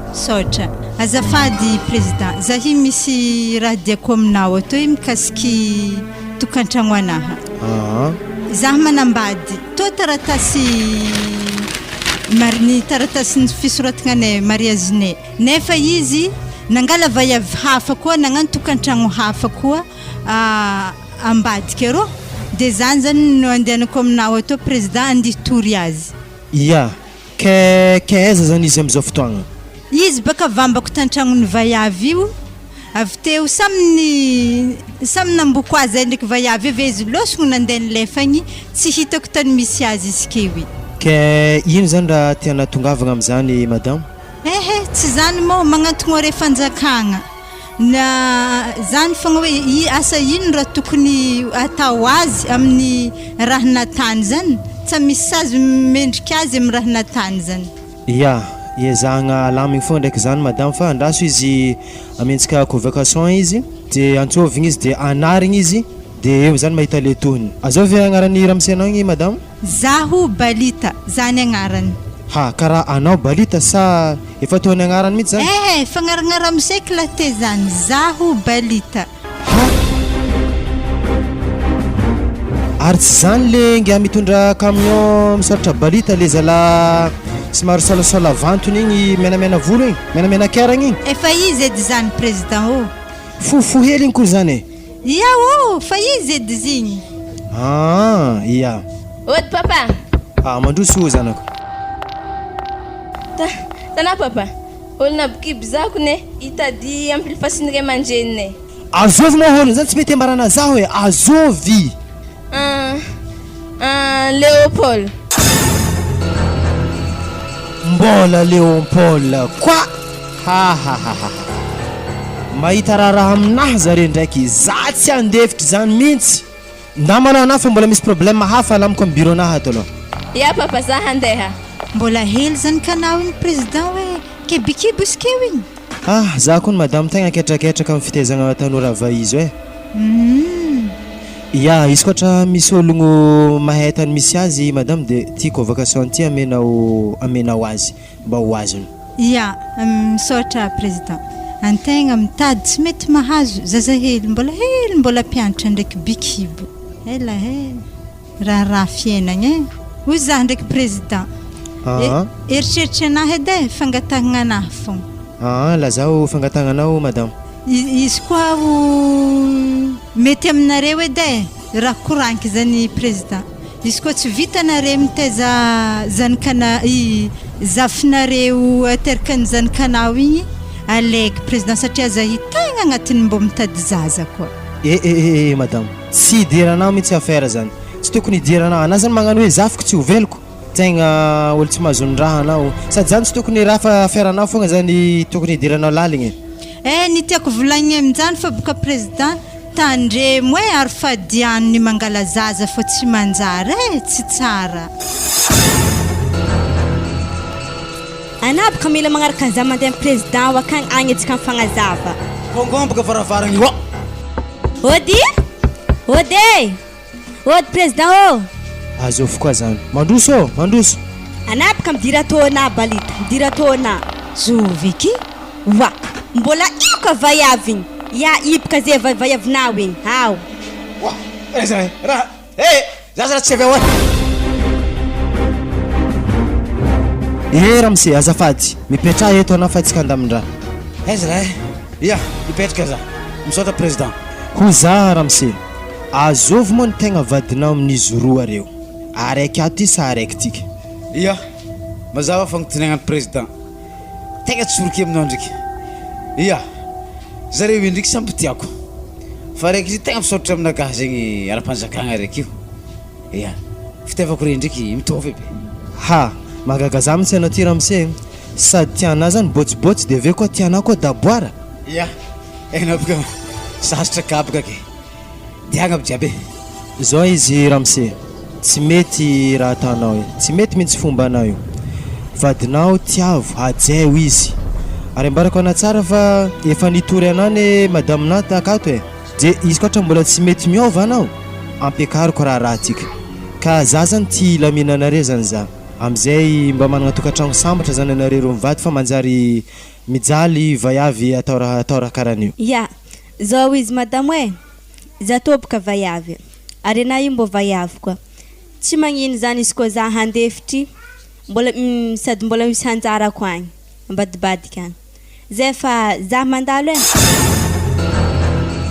Misaotra. Azafady président, zahy misy raha diako aminao atoy mikasiky tokantragno anaha. Aa. Zaho manambady, toa taratasy mar- ny taratasin'ny fisoratagna anay mariazinay nefa izy nangala vaiavy hafa koa nagnano tokantragno hafa koa ambadika arô de zany zany no andehanako aminao atô président andeha hitory azy. Ia, Kay kay aiza zany izy amizao fotoagna? Izy baka vambako tantragnony vaiavy io avy teo samy ny samy namboko azy zay ndraiky vaiavy io ave izy lôsogno nandeha nilefa agny tsy hitako tany misy azy izy keo i. Kay ino zany raha tiana tongavagna amizany madame? Ehe tsy zany moa magnantogno are fanjakagna na zany fogna hoe i asa ino raha tokony atao azy amin'ny raha natany zany tsa misy sazy mendrika azy amin'ny raha natany zany. Ya, iezahagna alamigny foagna ndraiky zany madame fa andraso izy amentsika convocation izy de antsôvigny izy de anarigny izy de eo zany mahita le tohiny. Azao ve agnaran'ny ramose anao igny madame? Zaho Balita, zany agnarany. Ha, karaha anao Balita sa efa toa ny agnarany mihitsy zany? Eh, fagnaragnara amizay klate zany, zaho Balita. Ha! Ary tsy zany le ingahy mitondra camion misoratra Balita le zalahy somary soalasoala vantony igny menamena volo igny, menamena keragna igny? Efa izy edy zany président ô! Fohifohy hely igny koa zany e! Ia ô! Fa izy edy zigny! Aa! Ia! Ody papa! Ah, mandroso ô zanako! Ta, tanà papa! Olona bikiby zako ne hitady ampilifasin'ny ray aman-dreniny. Azovy moa hono zany tsy mety ambarana zaho e! Azovy! An, an, Léopold. Mbola Léopold koa! Hahahaha. Mahita raharaha aminahy zare ndraiky, za tsy handefitra izany mintsy! Namana anah fa mbola misy problème hafa alamiko am bureau nah ato aloha. Ya papa za handeha. Mbola hely zany kanao igny président hoe kebikibo izy keo igny. Ah za kony madame tegna ketraketraka am fitaizagna tanora vaizo eh. Humm. Ya izy koa misy ologno mahay tany misy azy madame de ty convocation ty amenao amenao azy. mba ho azony. Ya, misaotra président. Antegna mitady tsy mety mahazo, zaza hely mbola hely mbola mpianatra ndraiky by kibo. Ela eh. Raharaha fiainagna eh. Hoy zah ndraiky président. Aa. Eritreritry anahy edy eh, fangatahagna anahy fogna. Aa, lazao fangatahagnanao madame. Izy koa ho mety aminareo edy eh, raha koranky zany président. Izy koa tsy vita nare mitaiza zanakana i zafinareo ateraka ny zanakanao igny aleky président satria zahy tegna agnatiny mbô mitady zaza koa. Eh eh eh eh madame, tsy idiranao mihitsy affaire zany, tsy tokony idiranao, anah zany magnano hoe zafiko tsy ho veloko, tegna olo tsy mahazo ny raha anao, sady zany tsy tokony raha fa affaire anao fogna zany tokony idiranao laligny e. Eh ny tiako volagniny aminjany fa boka président Tandremo e ary fadiano ny mangala zaza fa tsy manjary e, tsy tsara. Anah boka mila magnaraka an'za mandeha am président ao akagny agny atsika mifagnazava. Kôngômboka varavaragna io. Ody! Ody e! Ody président ô! Azovy koa zany. Mandroso ô! Mandroso! Anah boka midira tô-nah balita, midira tô-nah. Zovy eky? Oa! Mbola io ka vaiavy igny! Ya iboka ze vaiavinao igny! Ao! Oa! Aiza e! Raha eh! Za zala tsy avy ao eh! Eh ramose, azafady, mipetraha eto anao fa tsy kandamin-draha. Aiza raha eh! Ya, hipetraka za. Misaotra président. Hoy za ramose, azovy moa ny tegna vadinao amin'izy roa reo? Araiky ato ty sa araiky tika? Ya, mazava fagnotaniagna ny président. Tegna tsoroky aminao ndriky. Ia, zareo io ndriky samby tiako. Fa raiky izy tegna misaotra aminakahy zegny ara-panjakagna raiky io. Ia, fitiavako re ndriky mitovy aby. Ha! Mahagaga za mintsy anao ty ramose e! Sady tianà zany bôtsibôtsy de aveo koa tianà koa daboara? Ia, enao boka sasatra kabaka ke. Diagna aby jiaby e. Zao izy ramose, tsy mety raha ataonao io, tsy mety mintsy fombanao io, vadinao tiavo, hajaio izy, ary ambarako anao tsara fa efa nitory anao anie madame nao takato e, de izy koa mbola tsy mety miova anao, ampiakariko raharaha tsika, ka za zany tia hilaminanareo zany za, amizay mba managna tokatragno sambatra zany anareo roa mivady fa manjary mijaly vaiavy atao raha atao raha karan'io. Ya, Zao izy madamo e! Za toboka vaiavy, ary enah io mbô vaiavy koa. Tsy magnino zany izy koa za handefitry, mbola sady mbola misy hanjarako agny, ambadibadika agny. Zay fa za mandalo e!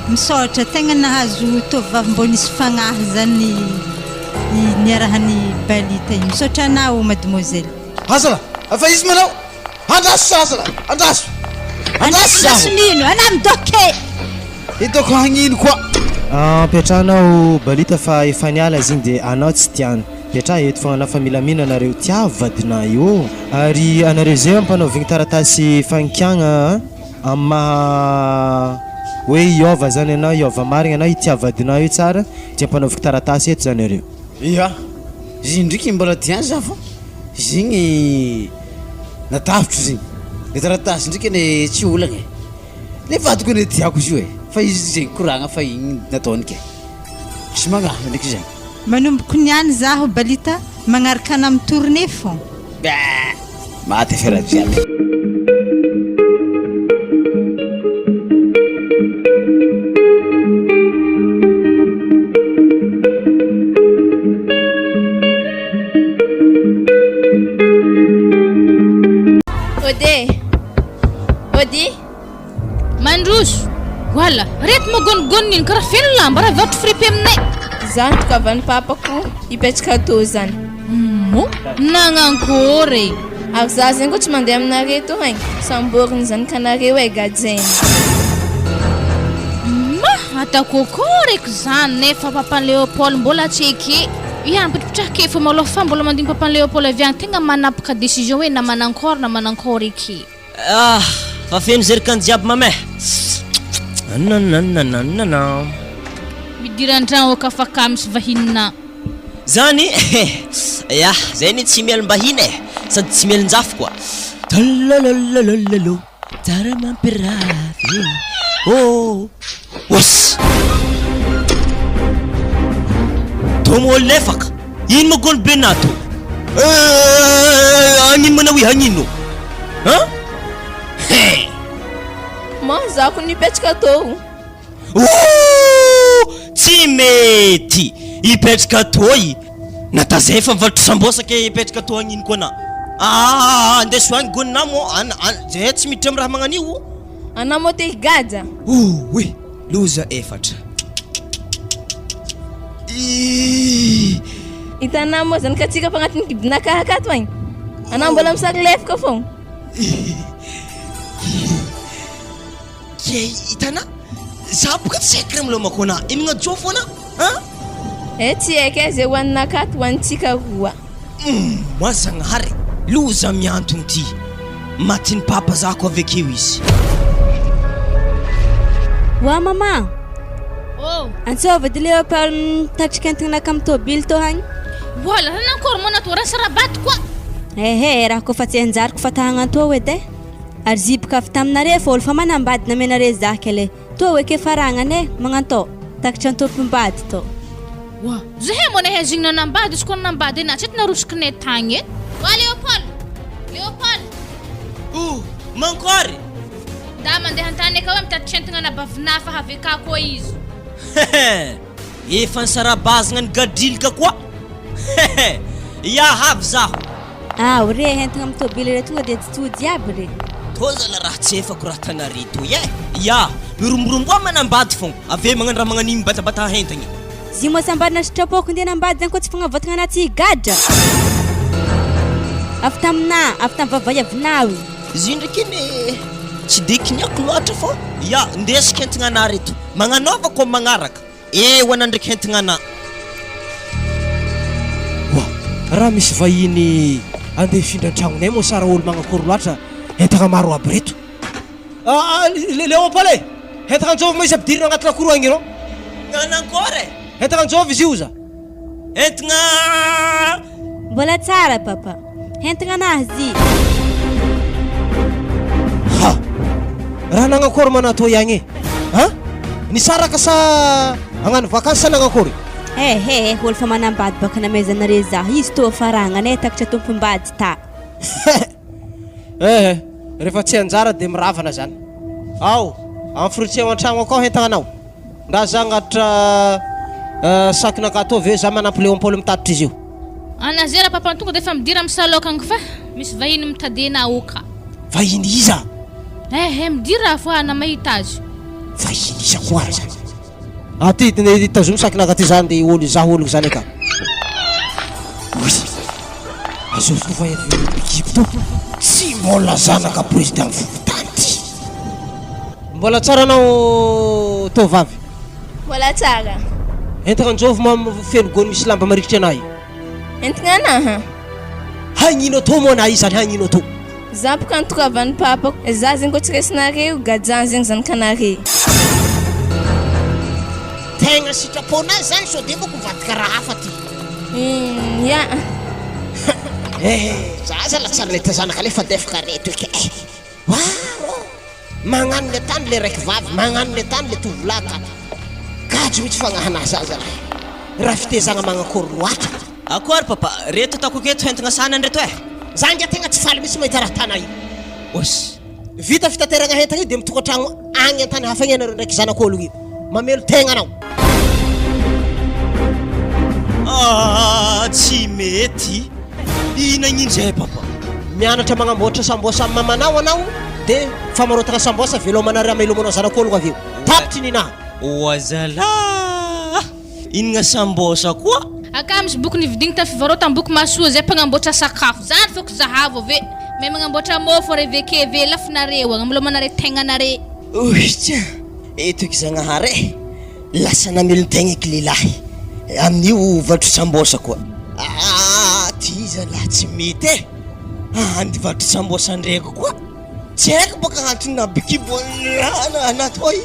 Misaotra, tegna nahazo tovovavy mbô nisy fagnahy zany niarahan'i Balita io. Misaotra anao mademoiselle. Azala, fa izy manao. Andraso zaza lah, andraso. Andraso zaho. Andraso nino, anà midôke. Hitako hagnino koa. Ampiatrahanao balita fa efa niala izy igny de anao tsy tiany. Mipetraha eto fogna anao fa milamina nareo tiavo vadinà io ô. Ary anareo zay ampanaovigny taratasy fagnikiagna amin'ny maha hoe hiôva zany anao, hiôva marigny anao, hitia vadinà io tsara de ampanaoviko taratasy eto zany areo. Ia, izy ndriky mbola tian za fa izy igny natahotro izy igny, le taratasy ndriky anie tsy olagna e, le vadiko anie tiako izy io e, fa izy zegny koragna fa igny nataony ke, tsy magnahy ndriky zegny. Manomboko niany zaho Balita magnaraka anah mi tourner fô. Bäh! Maty afera jiaby. Ode! Ody! Mandroso! Voila! Reto moa gonigoniny iny karaha feno lamba raha hivarotra fripy aminay. Zany tokavan'ny papako hipetraka ato zany. Mo? Nagnankory e! Ary za zegny koa tsy mandeha aminare to hein! Samboriny zanakanareo e gajainy. Ma! Ataoko akory eky zany nefa papan'i Léopold mbola tsy eke. Ia, ampitripitraha kely fô malôha fa mbola mandigny papan'i Léopold avy agny tegna manapaka décision hoe na manankôry na manankôry eky. Ah! Fa feno zerikany jiaby mameh. Nanananananana. Midira an-tragno aka fa ka misy vahinina. Zany eh! Ya, zay anie tsy mialom-bahiny eh! Sady tsy mialon-jafy koa. Tolololololo, tsara mampirafy eh! Oh! Oss! Tomo lefaka! Ino ma gony be nato? Eh, agnino manao i agnino? Hein? He! Ma, za ko nipetraka tô. Ooh! Tsy mety! Hipetraka tô i. Nata zay efa mivarotra sambosa ke hipetraka tô agnino koa na? Ah, andeso agny gony na mo, an, an, zay tsy miditra amy raha magnan'io. Anao moa te higadra? Ouh! Loza efatra. Ih! Hitanao moa zany katsika fa agnatin'ny kibonakahy akato agny. Anao mbola misary lefaka fogna. Ke hitanà? Za boka tsy haiko raha milomako anà. Inona jo foana an? Eh tsy haiko eh, zay hohanina akato hohanintsika roa. Humm moi Zagnahary e! Loza miantogno ty! Matin'i papa zako avy akeo izy. Wa maman! Oh! Antsôva edy le mitatrika entagna naka amy tôbily tô agny. Mbola raha nankôry moa natao raha sarabato koa. Ehe, raha kôfa tsy hanjary kofa ta hagnantô edy e. Ary ziboka avy taminare fa olo fa manambady namenare zah kele. Toa hoe ke faragnana e, magnantô. Takatra antompom-bady tô. Oa! Zahay moa nahay zegny nanambady izy koa nanambady anah tsy eto narosokinay tagny e. Oa Léopold! Léopold! Oh! Mankory! Nda mandeha antany akao e mitatitra entagna anabavinah fa avy akà koa izy. Hehe! Efa nisarabazagna ny gadrilika koa! Hehe! Ia avy zaho! Ao re, entigna amin'ny tôbily re tonga dia tsy tody aby re. Tô zala raha tsy efako raha tanare toy eh! Ya, miromboromboa manambady fogna, avy eo magnano raha magnan'igny mibatabata entagna. Zy moa sambarina sitrapoko ndeha nambady zany koa tsy fagnavotagna anah tsy higadra. Avy taminah, avy tamin'ny vavaiavinao io. Izy ndraiky anie tsy de kiniako loatra fô ya, ndesiko entigna anah reto, magnanaova kô magnaraka. Eo ana ndraiky entigna ana. Oa, raha misy vahiny andeha hifindra an-tragnonay moa sa raha olo magnakory loatra entagna maro aby reto? Ah, Léopold e! Entagna anjovy moa izy ampidirina agnaty lakoro agny irô? Nanankory e? Entagna anjovy izy io za? Entigna. Mbola tsara papa. Entigna anazy. Ha! Raha nagnakôry ma natao ihagny e? Ha? Nisaraka sa hagnano vakansy sa nagnakôry? Eh eh, olo fa manambady baka namezanare zah, izy toa faragnana eh, takatra tompombady ta. Eh eh, rehefa tsy anjara dia miravana zany. Ao, amin'ny fruitier ao an-tragno akao hentagnanao. Nga za agnatitra sac nakahy tô ve za manampy Léopold mitatitra izy io. Ana zera papa tonga de efa midira am salon akagny fa misy vahiny mitady anao ka. Vahiny iza? Eh eh midira fo ana mahita azy. Vahiny iza koa ary zany? Aty tazomy sac nakahy ty za ndeha olo hizaha ologno zany aka. Oy! Azovy koa fa efa mikiky to. Tsy mbola zanaka président fokontany ty. Mbola tsara anao tovavy. Mbola tsara. Entigna anjovy ma feno gony misy lamba marikitry anah io. Entigna anah? Hagnino atao moa anah io zany hagnino atao. Za boka nitokavan'ny papa. Za zegny koa tsy resinareo, gajan zegny zanakanare. Tegna sitraponay zany sao de boko mivadika raha hafa ty. Hum ya. Eh, za aza la tsary leta zanaka le fa defaka reto eky eh. Maro magnano le tany le raiky vavy, magnano le tany le tovolahy ka. Gajo mihitsy fagnahana zaza lahy. Raha fitezagna magnakory loatra. Akory papa, reto ataoko aketo entigna sanany reto eh. Za angaha tegna tsy faly mihitsy mahita raha tana io. Oss. Vita fitateragna entagna io dia mitokantragno agny antany hafa agny ianareo ndraiky zanak'ologno io. Mamelo tegna anao. Ah tsy mety. Inagny injay papa. Mianatra magnamboatra sambosa amin'ny mamanao anao dia famarotana sambosa velomanareo amelomanao zanak'ologno avy eo. Tapitry ny naha. Oa zalah! Inona sambosa koa? Aka misy boky nividigny tam fivarotam-boky mahasoa zay mpagnamboatra sakafo zany fôko zahavo ave mahay magnamboatra môfo are vekeve lafinareo agny amlomanare tegnanare. Oicha! Eto eky Zagnahary e! Lasa namelon-tegna eky lehilahy amin'io vatro sambosa koa. Aa ty zalahy tsy mety e! Andy vatro sambosa ndraiky koa tsy haiko bôka antony nahabikibo anah toy.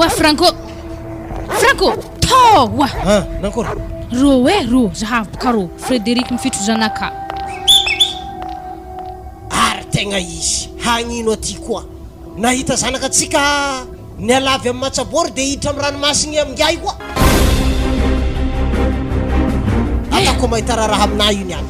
Wa Franco! Franco! Tô! Wa! Ah, nankory? Rô e, rô, zahavo boka rô, Frédéric mifitro zanaka. Ary tegna izy, hagnino aty koa? Nahita zanaka antsika niala avy amin'ny Matsabory dia hiditra amin'ny ranomasigny amingahy koa. Ataoko mahita raharaha aminahy io niany.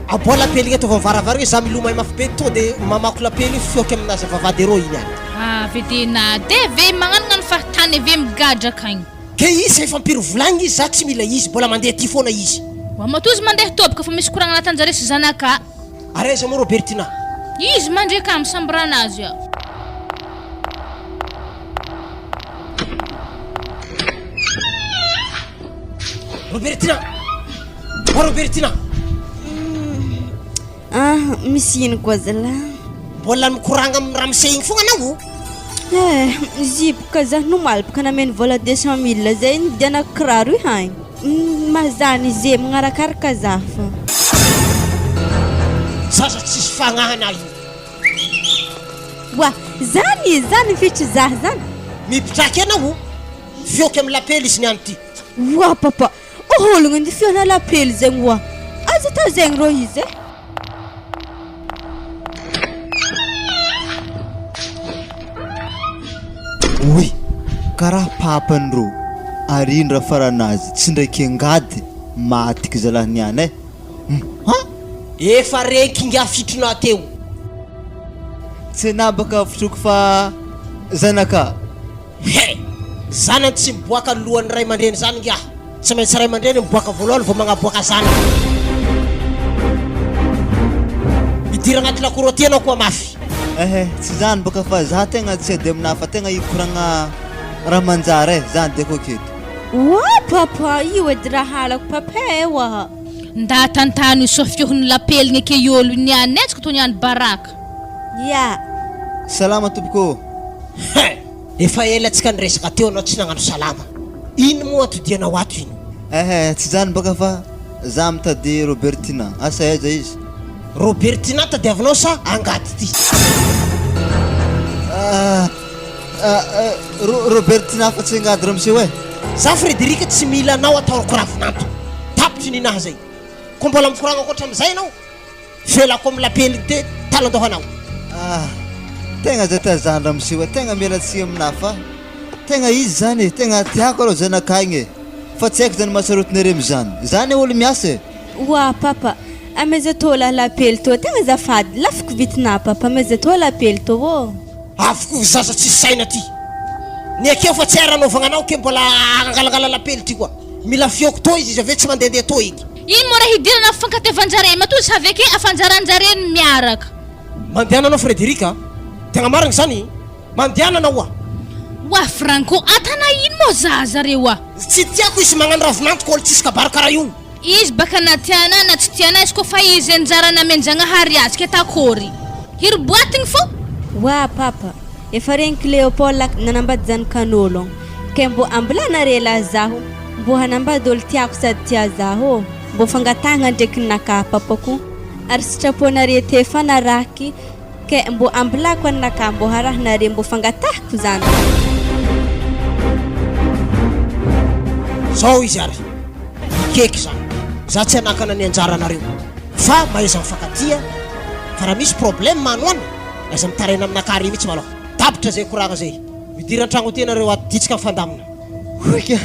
Aboa lapely igny ataovy amin'ny varavarana hoe za milomay mafy be tonga dia mamako lapely io fihoaky aminazy vavahady arô iny any. Avy dia na dia ve magnanognano fahatany ave migadra akagny. Ke izy efa ampiry volagny izy za tsy mila izy mbola mandeha aty foana izy. Wa matoa izy mandeha toboka fa misy koragna anatinjare sy zanaka. Ary aiza moa Robertina? Izy mandreka am samboranazy ao. Robertina! Oh Robertina! Ah, misy ino koa zalahy? Mbola mikoragna amin'ny ramose igny fogna anao? Eh, izy boka za nomaly boka nameno vola 200 mille zay nividianako kiraro io hagny. Mazana izy e, magnarakaraka za fô. Zaza tsisy fagnahana io. Oa, zany, zany mifitry za zany. Mipitraka anao, fioky amin'ny lapely izy niany ty. Oa papa, Ologno ny feona lapely zegny oa. Aza atao zegny rô izy e. Oy! Karaha papany rô ary ino raha faranazy tsy ndraiky angady matiky zalahy niany eh! Hum ha! Efa renky ingahy fitrona teo. Tsy nabaka fitroko fa zanaka. He! Zanany tsy miboaka ny lohan'ny ray aman-dreny zany ingahy. Tsy maintsy ray aman-dreny miboaka voalohany vao magnaboaka zanaka. Midira agnaty lakoro aty anao koa mafy. Ehe, tsy zany bôka fa za tegna tsy ady aminahy fa tegna hikoragna raha manjary eh, zany diako aketo. Oa papa, io edy raha halako papa eh oa. Nda tantano io sao fiohon'ny lapeligny eke io olo niany etsy ko to niany baraka. Ya. Salama tompoko ô. Hein! Efa ela tsika niresaka teo anao tsy nagnano salama. Ino moa atodianao ato ino? Ehe, tsy zany baka fa za mitady Robertina, asa aiza izy? Robertina tadiavinao sa angady ty? Ah, ah, Ro- Robertina fa tsy angady ramose eh. Za Frederic tsy mila anao ataoko ravinanto. Tapitry ny naha zay. Ko mbola mikoragna ankoatra amizay anao? Felako am lapely de talandohanao. Ah! Tegna zay tazan ramose oa tegna miala tsiny aminah fa tegna izy zany e, tegna tiako arô zanakah igny e, fa tsy haiko zany mahasarotiny are amizany, za anie olo miasa e. Oa papa, amaiza tô lah lapely tô, tegna azafady, lafiko vitinah papa, amaiza tô lapely tô ô. Avokoa zaza tsisy saina ty. Ny akeo fa tsy hay raha anaovagna anao ke mbola angalangala lapely ty koa. Mila fioko tô izy izy aveo tsy mandehandeha tô eky. Ino moa raha hidirana amin'ny fifankatevan-jare matoa izy avy ake afanjaran-jare ny miaraka. Mandehana anao Frederic a! Tegna marigny zany? Mandehana anao oa! Oa Franco atana ino moa za zareo oa. Tsy tiako izy magnano ravinantoko olo tsisy kabary karaha io. Izy baka na tiana na tsy tiana izy koa fa izy anjara namenjagnahary azy ke takôry. Hiry boatigny fô. Oa papa, efa regniko Léopold nanambady zanakan'ologno, ke mbô ambilanare lahy zaho. Mbô hanambady olo tiako sady tia zaho ô! Mbô fangatahagna ndreky ninakahy papako ary sitraponare te fa naraky ke mbô ambilako anakahy mbô harahinare mbô fangatahiko zany. Zao izy ary hikeky zany. Za tsy hanakana ny anjaranareo fa mahaiza mifankatia fa raha misy problème any ho any aza mitaraina aminakahy ary mihitsy malôha. Tapitra zay koragna zay. Midira an-tragno aty nareo ato ditsika mifandamina. Hoy ka!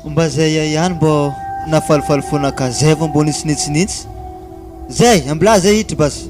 Mba zay ihany mbô nahafalifaly fona ka zay vao mbô nitsinitsinitsy. Zay! Ambilà zay hitry basy.